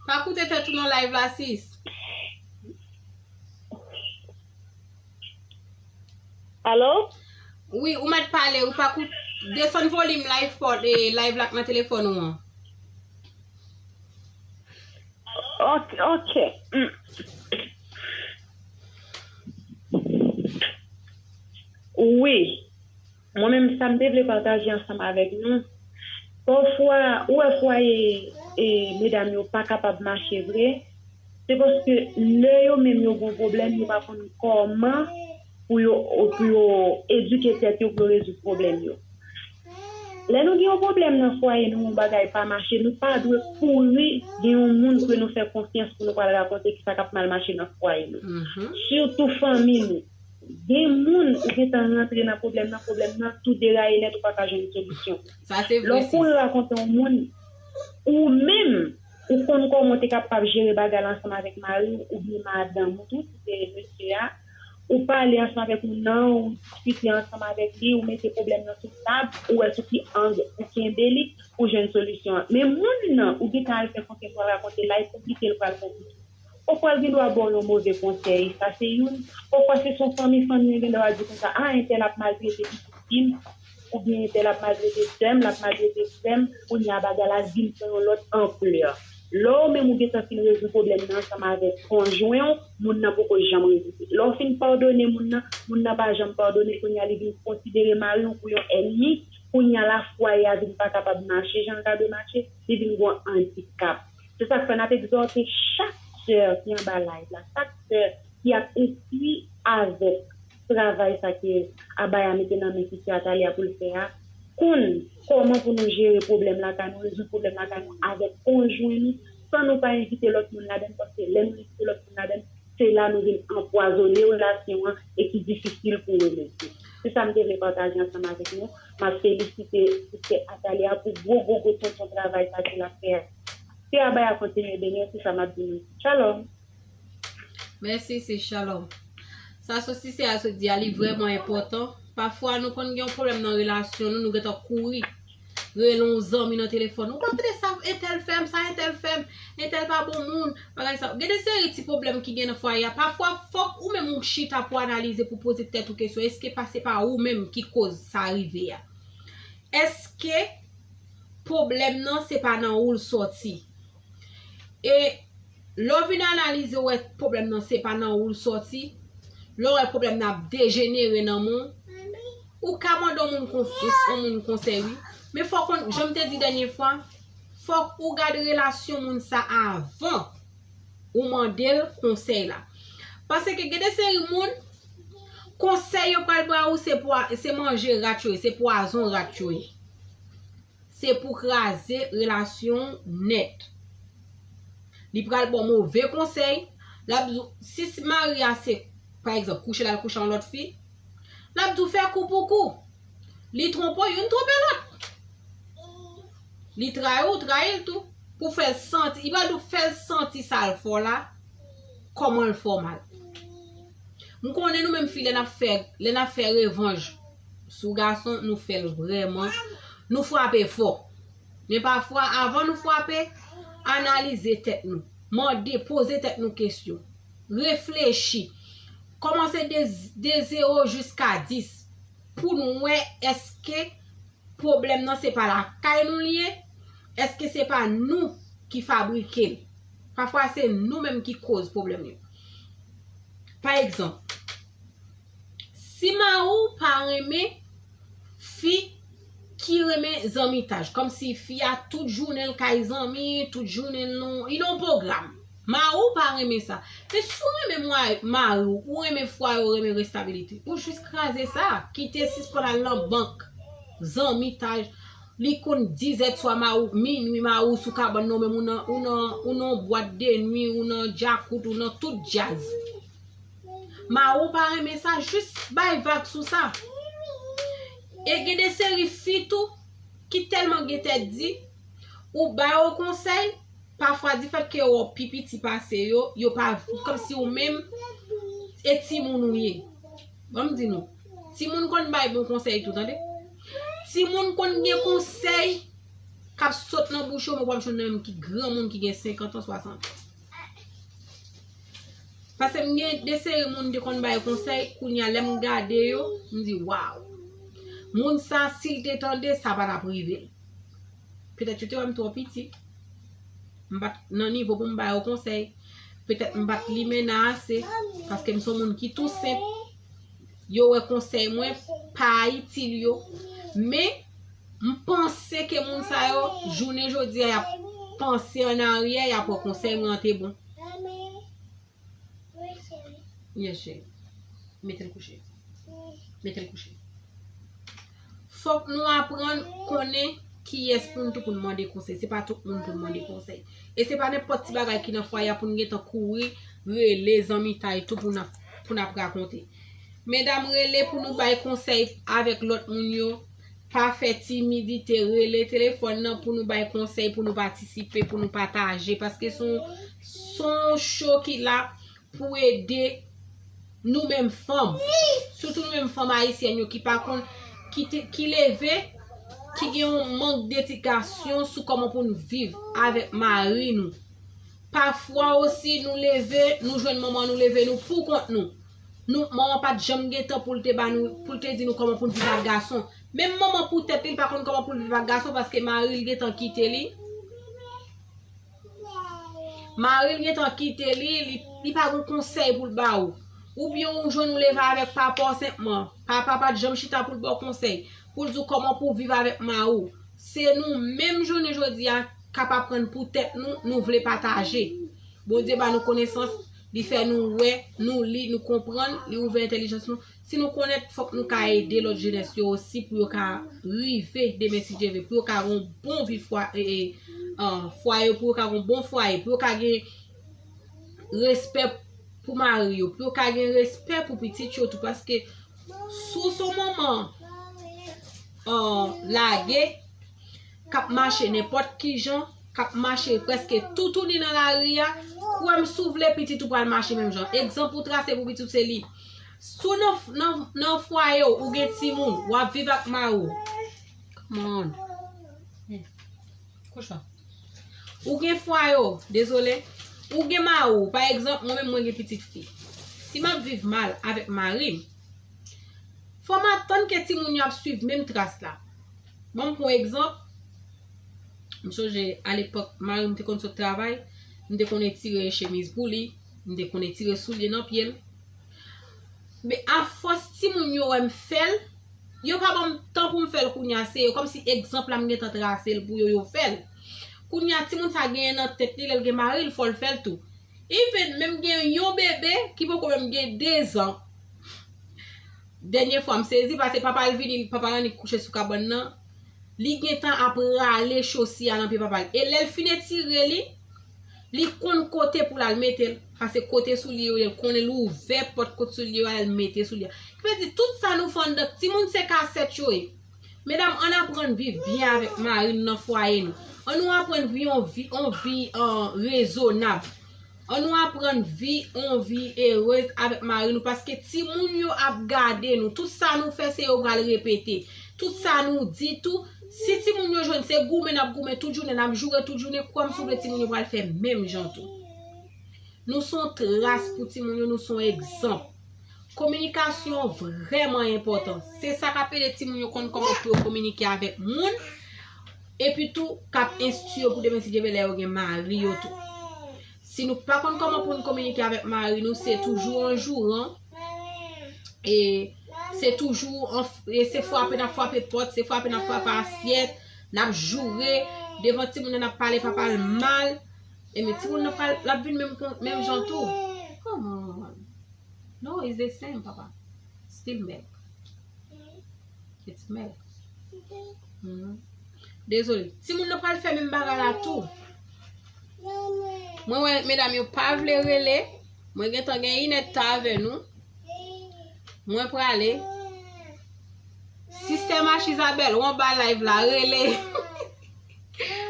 Pa koute tèt ou nan live la, sis. Alo? Wi, ou mèt pale, ou pa koute. Desann volim live pòt, e, live la k nan telefòn ou an. Ok, ok. Mm. Wi. Mwen menm, sa m te vle pataje ansanm avèk nou, pafwa, ou wè fwaye e medam yo pa kapab mache vre, se paske lè yo menm yo gon pwoblèm, yo pa konn kòman pou yo, pou yo edike tèt yo pou yo rezoud pwoblèm yo. Lè nou gen yon pwoblèm nan fwaye nou, yon bagay pa mache, nou pa dwe kouri gen yon moun ke nou fè konfyans pou nou pral rakonte kisa k ap mal mache nan fwaye nou. Mhm. Sitou fanmi nou. Gen moun ou gentan rantre nan pwoblèm nan, pwoblèm nan tou deraye nèt, ou pa ka jwenn solisyon. Sa se vre, sis. Lè w kouri rakonte yon moun, ou menm, ou konn kòman w te kapab jere bagay la ansanm avèk mari w oubyen madanm ou tou, si se mesye a, ou pale ansanm avèk moun nan, ou diskite ansanm avèk li, ou mete pwoblèm nan sou tab, ou wè sou ki ang ou kenbe li pou jwenn solisyon an. Men moun nan, ou gentan al fè konfyans, w al rakonte l, l ap konplike, l pral konplike. Pafwa l gen dwa ba w yon move konsèy, sa se youn. Pafwa se son fanmi, fanmi an gen dwa di konsa, a, entèl ap maltrete pitit fi m, oubyen entèl ap maltrete sè m, l ap maltrete frè m, kounye a bagay la vin pran yon lòt anplè. Lè w menm ou gentan fin rezoud pwoblèm nan ansanm avèk konjwen w, moun nan poko janm rezoud li. Lè w fin padone moun nan, moun nan pa janm padone, kounye a li vin konsidere mari w pou yon ènmi, kounye a la fwaye a vin pa kapab mache jan l ta dwe mache, li vin gon andikap. Se sa k fè n ap egzòte chak sè ki anba live la, chak sè ki ap enstwi avèk travay sa ke Abaya mete nan men Sista Atalia pou l fè a, konn kòman pou nou jere pwoblèm lakay nou, rezoud pwoblèm lakay nou avèk konjwen nou, san nou pa envite lòt moun ladan l, paske lè nou envite lòt moun ladan l, se la nou vin anpwazone relasyon an e ki difisil pou remèdi. Se sa m te vle pataje ansanm avèk nou. M ap felisite Sista Athalia pou gwo, gwo, gwo tonton travay sa ke l ap fè a. Ke Abaya kontinye beni w, se sa m ap di nou. Shalom! Mèsi, se Shalom. Sa sosise a sot di a, li vrèman enpòtan. Pafwa, nou konn gen yon pwoblèm nan relasyon nou, nou gentan kouri rele yon zanmi nan telefòn. Ou pa tande sa entèl fè m, sa entèl fè m, entèl pa bon moun, bagay sa. Gen de seri ti pwoblèm ki gen nan fwaye a. Pafwa, fòk ou menm ou chita pou analize, pou poze tèt ou kesyon, èske pa se pa ou menm ki koz sa rive a? Èske pwoblèm nan se pa nan ou l sòti? E lè w vin analize, w wè pwoblèm nan se pa nan ou l sòti, lè w wè pwoblèm nan ap dejenere nan men w, ou ka mande yon moun konf- yon moun konsèy, wi. Men fòk, jan m te di dènye fwa, fòk ou gade relasyon moun sa avan ou mande l konsèy la. Paske gen de seri moun, konsèy yo pral ba ou se pwa- se manje rat yo ye, se pwazon rat yo ye. Se pou kraze relasyon w nèt. Li pral ba w move konsèy. L ap di w, si mari a se, pa egzanp, kouche l al kouche yon lòt fi, l ap di w fè kou pou kou. Li twonpe w, youn twonpe lòt. Li trayi w, ou trayi l tou. Pou fè l santi, li pral di w fè l santi sa l fè w la, kòman l fè w mal. M konnen nou menm fi, lè n ap fè, lè n ap fè revanj sou gason, nou fè l vrèman, nou frape fò. Men pafwa, avan nou frape, analize tèt nou. Mande, poze tèt nou kesyon. Reflechi. Kòmanse de, de zewo jiska dis pou nou wè èske pwoblèm nan se pa lakay nou l ye, èske se pa nou ki fabrike l? Pafwa se nou menm ki koz pwoblèm yo. Pa egzanp, si mari w pa renmen fi ki renmen zanmitaj, kòmsi fi a tout jounen l kay zanmi, tout jounen l nan, li nan yon pwogram. Mari w pa renmen sa. Men si w renmen mwa- mari w, ou renmen fwaye, ou renmen restabilite, ou jis kraze sa, kite, sispann al nan bank, zanmitaj. Li konn dizèd swa, mari w, minwi, mari w sou kabann nan, ou menm ou nan, ou nan, ou nan bwat de nwi, ou nan djakout, ou nan tout djaz. Mari w pa renmen sa, jis bay vag sou sa. E gen de seri fi tou ki tèlman gen tèt di, ou ba yo konsèy, pafwa difèt ke yo pi piti pase yo, yo pa, kòmsi ou menm e timoun ou ye. Ban m di nou, timoun konn bay bon konsèy tou, tande. Timoun konn gen konsèy k ap sot nan bouch yo, men w p ap jwenn nan menm ki granmoun ki gen senkant an, swasant an. Paske m gen de seri moun te konn bay konsèy, kounye a lè m gade yo, m di, waw. Moun sa, si l te tande, sa pa t ap rive l. Petèt yo te wè m twò piti. M pa t nan nivo pou m ba yo konsèy. Petèt m pa t limena ase, paske m se yon moun ki tou senp. Yo wè konsèy mwen pa itil yo. Men, m panse ke moun sa yo, jounen jodi a, y ap panse ann aryè, y ap wè konsèy mwen an te bon. Yes, cheri. Mete l kouche. Mete l kouche. Fòk nou aprann konnen kiyès pou n tou pou n mande konsèy. Se pa tout moun pou n mande konsèy. E se pa nenpòt ti bagay ki nan fwaye a pou n gentan kouri rele zanmitay tou pou n ap, pou n ap rakonte. Medam, rele pou nou bay konsèy avèk lòt moun yo. Pa fè timidite, rele telefòn nan pou nou bay konsèy, pou nou patisipe, pou nou pataje. Paske se yon, se yon show ki la pou ede nou menm fanm. Sitou nou menm fanm ayisyèn yo ki pa konn, ki, te- ki leve, ki gen yon mank dedikasyon sou kòman pou n viv avèk mari nou. Pafwa osi, nou leve, nou jwenn manman nou leve nou pou kont nou. Nou, manman pa t janm gen tan pou l te ba nou, pou l te di nou kòman pou n viv ak gason. Menm manman pou tèt li, li pa konn kòman pou l viv ak gason paske mari l gen tan kite li. Mari l gen tan kite li, li, li pa gen konsèy pou l ba ou. Oubyen ou jwenn ou leve avèk papa w senpman. Papa pa t janm chita pou l ba w konsèy, pou l di w kòman pou w viv avèk mari w. Se nou menm jounen jodi a k ap aprann pou tèt nou, nou vle pataje. Bondye ba nou konesans, Li fè nou wè, nou li, nou konprann, li ouvè entèlijans nou. Si nou konèt, fòk nou ka ede lòt jenès yo osi pou yo ka rive demen si Dye vle, pou yo ka gen yon bon vi fwa, e, e, an, fwaye, pou yo ka gen yon bon fwaye, pou yo ka gen respè pou mari yo, pou yo ka gen respè pou pitit yo tou, paske si w se yon manman, an, lage, k ap mache nenpòt ki jan, k ap mache prèske toutouni nan lari a, kwè m si w vle pitit ou pral mache menm jan. Egzanp ou trase pou pitit ou se li. Si w nan, nan, nan fwaye w, ou gen timoun, w ap viv ak mari w. Come on. Kouche. Ou gen fwaye w, dezole. Ou gen mari w, pa egzanp, mwen menm mwen gen pitit fi. Si m ap viv mal avèk mari m, fò m atann ke timoun yo ap swiv menm tras la. Ban m pran egzanp. M sonje alepòk, mari m te konn sot travay, m te konn etire chemiz pou li, m te konn etire soulye nan pye l. Men afòs timoun yo wè m fè l, yo pa ban m tan pou m fè l kounye a, se yo kòmsi egzanp la m gentan trase l pou yo, yo fè l. Kounye a timoun sa genyen nan tèt li, lè l gen mari l, fò l fè l tou. Even menm gen yon bebe ki poko menm gen dezan. Dènye fwa m sezi, pase papa l vini, papa l annik kouche sou kabann nan. Li gentan ap rale chosi a nan pye papa l. E lè l fin etire li, li konn kote pou l al mete l. Pase kote soulye yo ye, l konnen l ouvè pòt kot soulye yo, al mete soulye a. Ki vle di, tout sa nou fè anndan timoun se kasèt yo ye. Medam, ann aprann viv byen avèk mari n nan fwaye nou. Ann nou aprann viv yon vi, yon vi, an, rezonab. Ann nou aprann vi, yon vi erez avèk mari nou, paske timoun yo ap gade nou. Tout sa nou fè, se yo pral repete. Tout sa nou di tou, si timoun yo jwenn, se goumen n ap goumen tout jounen, n ap joure tout jounen, kwè m si w vle timoun yo pral fè menm jan tou. Nou se yon tras pou timoun yo, nou se yon egzanp. Kominikasyon vrèman enpòtan. Se sa k ap ede timoun yo konn kòman pou yo kominike avèk moun, epi tou k ap enstwi yo pou demen si Dye vle lè yo gen mari yo tou. Si nou pa konn kòman pou n kominike avèk mari nou, se toujou an jouran, e se toujou an, e se frape n ap frape pòt, se frape n ap frape asyèt, n ap joure, devan timoun nan n ap pale papa l mal, e men timoun nan pral, l ap vin menm, menm jan tou. Come on. No, it's the same, papa. Still milk. It's milk. Mhm. Dezole. Timoun nan pral fè menm bagay la tou. Mwen wè medam yo pa vle rele. Mwen gentan gen inèdtan avè nou. Mwen prale. Sistè Mach Isabel, ou anba live la, rele.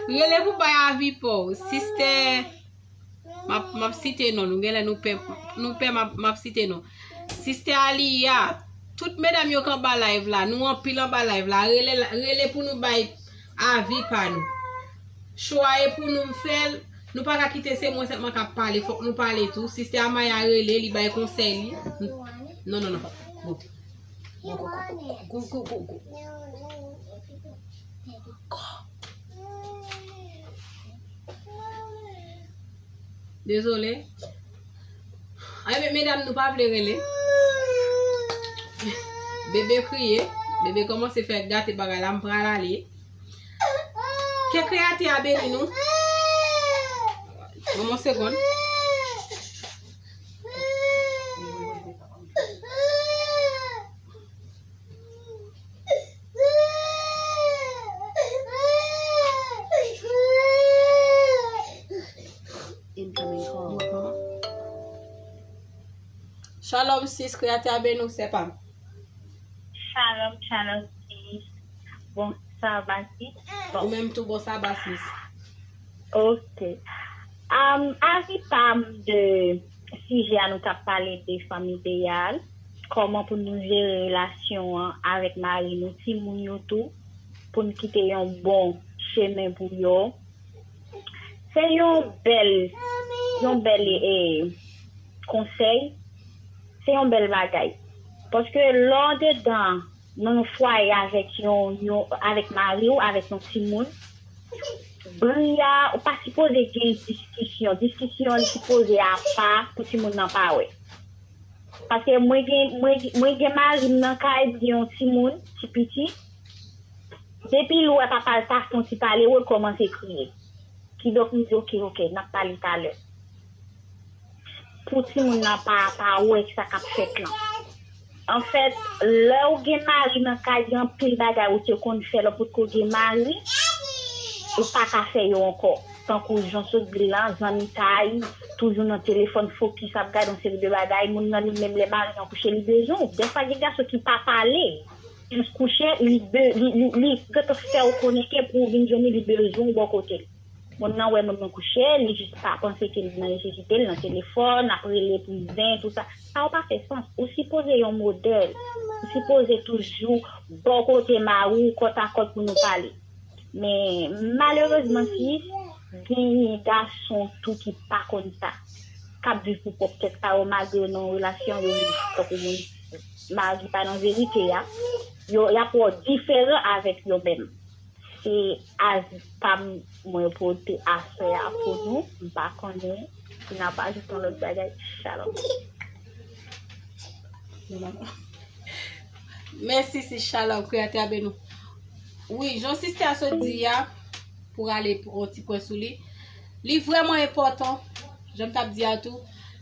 Rele pou bay avi pa w. Sistè M ap, m ap site non, nou genlè nou pè, nou pè m ap, m ap site non. Sistè Aliya, tout medam yo k anba live la, nou anpil anba live la, rele, rele pou nou bay avi pa nou. Cho a e pou nou m fè l, nou pa ka kite se mwen sèlman k ap pale, fòk nou pale tou. Sistè Amaya rele, li bay konsèy li. Non, non, non, pa. Bon. Dezole. Ay, men medam, nou pa vle rele. Bebe kriye. Bebe kòmanse fè gate bagay la, m pral ale. Ke Kreyatè a beni nou. Ban m yon segonn. Incoming call. Shalom, sis, Kreyatè a beni w, sè pa m. Shalom, shalom, sis. Bon, sa va, sis? Bon. Ou menm tou, bon saba, sis. Ok. Um, avi pa m de sijè a nou t ap pale de fanmi ideyal, kòman pou nou jere relasyon an avèk mari nou, timoun yo tou, pou n kite yon bon chemen pou yo. Se yon bèl, yon bèl, eh, konsèy, se yon bèl bagay. Paske lè w andedan nan yon fwaye avèk yon, yon, avèk mari w, avèk yon timoun, bri a, ou pa sipoze gen diskisyon. Diskisyon an li sipoze apa pou timoun nan pa wè. Paske mwen gen, mwen, mwen gen mari m nan kay, m gen yon timoun, ti pitit. Depi l wè papa l ta fè yon ti pale, w, l kòmanse kriye. Kidonk, m di, "Ok, ok, n ap pale talè." pou timoun nan pa, pa wè sa k ap fèt lan. Anfèt, lè w gen mari nan kay, gen anpil bagay ou te konn fè lè w potko gen mari, ou pa ka fè yo ankò. Tankou jan sot di l lan, zanmitay, toujou nan telefòn, fokis ap gade yon seri de bagay. Moun nan li menm, lè mari an kouche, li bezwen w. Dèfwa, gen gason ki pa pale. Li kouche, li, be- li, li, li gentan fè w konnen ke pou w vin jwenn li, li bezwen w bò kote l. Moun nan wè moun nan kouche, li jis pa panse ke li nan nesesite, li nan telefòn, ap rele pou zen, tou sa. Sa yo pa fè sans. Ou sipoze yon modèl. Ou sipoze toujou bò kote mari w, kòtakòt pou nou pale. Men, malerezman, sis, genyen gason tou ki pa konn sa. K ap viv pou pwòp tèt pa yo, malgre yo nan yon relasyon, yo viv tankou moun mari pa nan verite a. Yo, y ap wè w diferan avèk yo menm. Se avi pa m mwen pote aswè a pou nou. M pa konnen si n ap ajoute yon lòt bagay. Shalom. Mèsi, sis, shalom, Kreyatè a beni w. Wi, jan sista a sot di a, pou ale yon ti pwen sou li, li vrèman enpòtan, jan m t ap di a tou,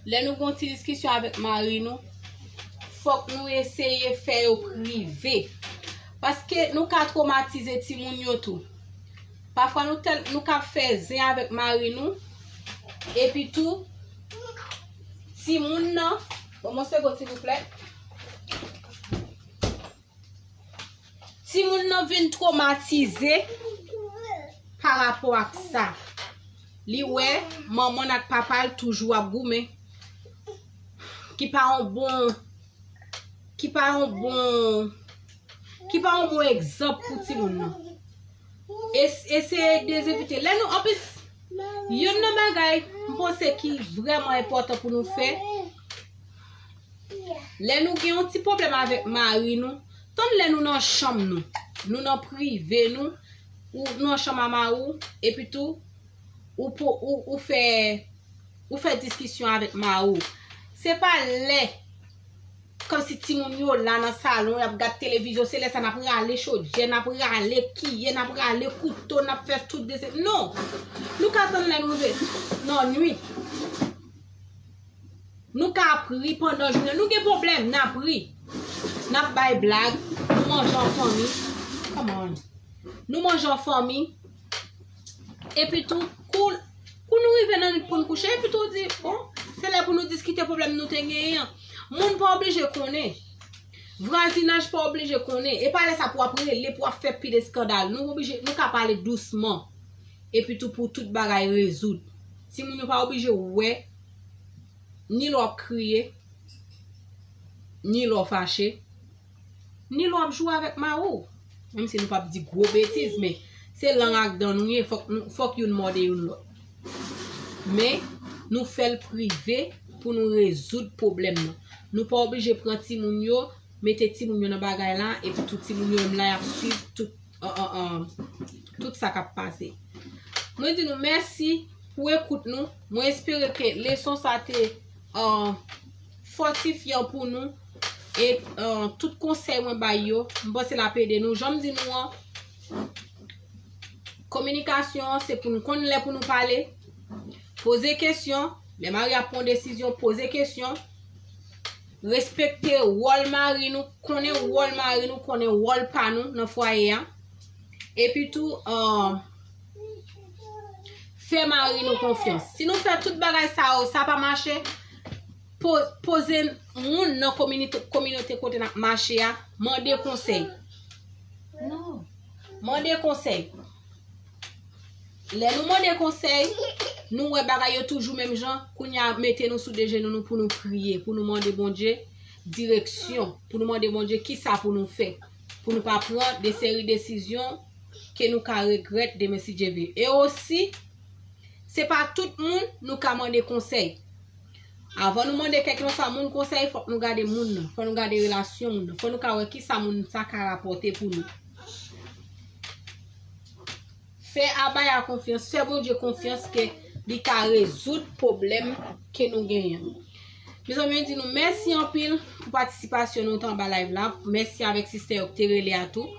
lè nou gen yon ti diskisyon avèk mari nou, fòk nou eseye fè yo prive. Paske nou ka twomatize timoun yo tou. Pafwa nou tèl, nou ka fè zen avèk mari nou, epi tou, timoun nan, ban m yon segonn, silvouplè. Timoun nan vin twomatize pa rapò ak sa. Li wè manman l ak papa l toujou ap goumen. Ki pa yon bon, ki pa yon bon, ki pa yon bon egzanp pou timoun nan. Es- eseye dezenvite. Lè nou, anplis, youn nan bagay m panse ki vrèman enpòtan pou nou fè, lè nou gen yon ti pwoblèm avèk mari nou, tann lè nou nan chanm nou, nou nan prive nou, ou nou nan chanm a mari w, epi tou, ou, pou, ou, ou fè, ou fè diskisyon avèk mari w. Se pa lè, kòmsi timoun yo la nan salon, y ap gad televizyon, se lè sa n ap rale chodyè, n ap rale kiyè, n ap rale kouto, n ap fè tout desen. Non! Nou ka tann lè nou rive nan nwit. Nou ka ap ri pandan jounen. Nou gen pwoblèm, n ap ri. N ap bay blag. Nou manje an fanmi. Come on. Nou manje an fanmi. Epi tou, kou, kou nou rive nan nwit pou n kouche, epi tou di, bon, se lè pou nou diskite pwoblèm nou te genyen an. Moun pa oblije konnen. Vwazinaj pa oblije konnen. E pa lè sa pou w ap rele, pou w ap fè pil eskandal. Nou oblije, nou ka pale dousman. Epi tou pou tout bagay rezoud. Timoun yo pa oblije wè ni lè w ap kriye, ni lè w fache, ni lè w ap joure avèk mari w. Menm si nou p ap di gwo betiz, men se lang ak dan nou ye, fòk nou, fòk youn mòde youn lòt. Men, nou fè l prive pou nou rezoud pwoblèm nan. Nou pa oblije pran timoun yo, mete timoun yo nan bagay la, epi tout timoun yo menm la, y ap swiv tout, an, an, an, tout sa k ap pase. Mwen di nou mèsi pou ekout nou. Mwen espere ke leson sa te, an, fòtifyan pou nou. E, an, tout konsèy mwen bay yo, m panse l ap ede nou. Jan m di nou an, kominikasyon an, se pou nou konn lè pou nou pale, poze kesyon. Lè mari ap pran desizyon, poze kesyon. Respekte wòl mari nou, konnen wòl mari nou, konnen wòl pa nou nan fwaye a. Epi tou, an, fè mari nou konfyans. Si nou fè tout bagay sa yo, sa pa mache, po- poze moun nan kominote, kominote kote n ap mache a, mande konsèy. Non. Mande konsèy. Lè nou mande konsèy, nou wè bagay yo toujou menm jan, kounye a mete nou sou de jenou nou pou nou priye, pou nou mande Bondye direksyon, pou nou mande Bondye kisa pou nou fè, pou nou pa pran de seri desizyon ke nou ka regrèt demen si Dye vle. E osi, se pa tout moun nou ka mande konsèy. Avan nou mande kèlkeswa moun konsèy, fòk nou gade moun nan, fòk nou gade relasyon moun nan, fòk nou ka wè kisa moun sa ka rapòte pou nou. Fè Abaya konfyans, fè Bondye konfyans ke li ka rezoud pwoblèm ke nou genyen. Mezanmi, mwen di nou mèsi anpil pou patisipasyon nou t anba live la. Mèsi avèk sistè yo ki te rele a tou.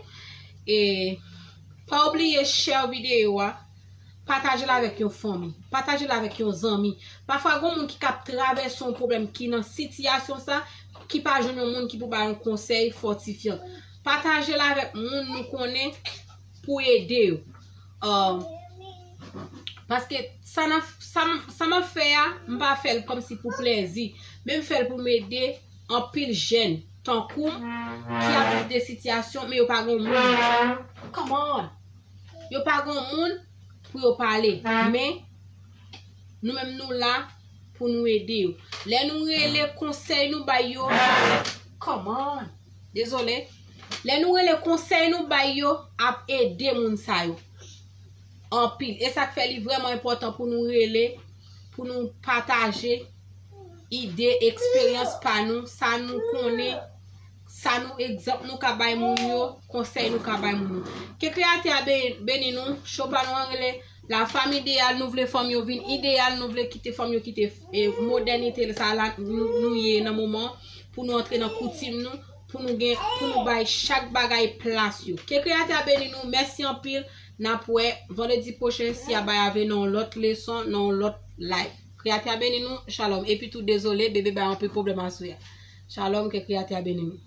E pa bliye share videyo a. Pataje l avèk yon fanmi, pataje l avèk yon zanmi. Pafwa, gen moun ki ka ap travèse yon pwoblèm, ki nan sitiyasyon sa, ki pa jwenn yon moun ki pou ba yon konsèy fòtifyan. Pataje l avèk moun nou konnen pou ede yo. Uh, paske sa, nan, sa, sa m ap fè a, m pa fè l kòmsi pou plèzi, men m fè l pou m ede anpil jèn tankou m ki ap viv de sitiyasyon, men yo pa gen moun. Come on! Yo pa gen moun pou yo pale. Men, nou menm nou la pou nou ede yo. Lè nou rele, konsèy nou bay yo, come on! Dezole. Lè nou rele, konsèy nou bay yo ap ede moun sa yo anpil. E sa k fè li vrèman enpòtan pou nou rele, pou nou pataje ide, eksperyans pa nou, sa nou konnen, sa nou, egzanp nou ka bay moun yo, konsèy nou ka bay moun yo. Ke Kreyatè a be- beni nou. Cho pa nou an rele la fam ideyal, nou vle fanm yo vin ideyal, nou vle kite fanm yo kite e, modènite sa la nou, nou ye nan moman, pou nou antre nan koutim nou, pou nou gen, pou nou bay chak bagay plas yo. Ke Kreyatè a beni nou. Mèsi anpil. N ap wè vandredi pwochen si a bay ave nan yon lòt leson, nan yon lòt live. Kreyatè a beni nou. Shalom. Epi tou, dezole, bebe bay anpil pwoblèm aswè a. Shalom, ke Kreyatè a beni nou.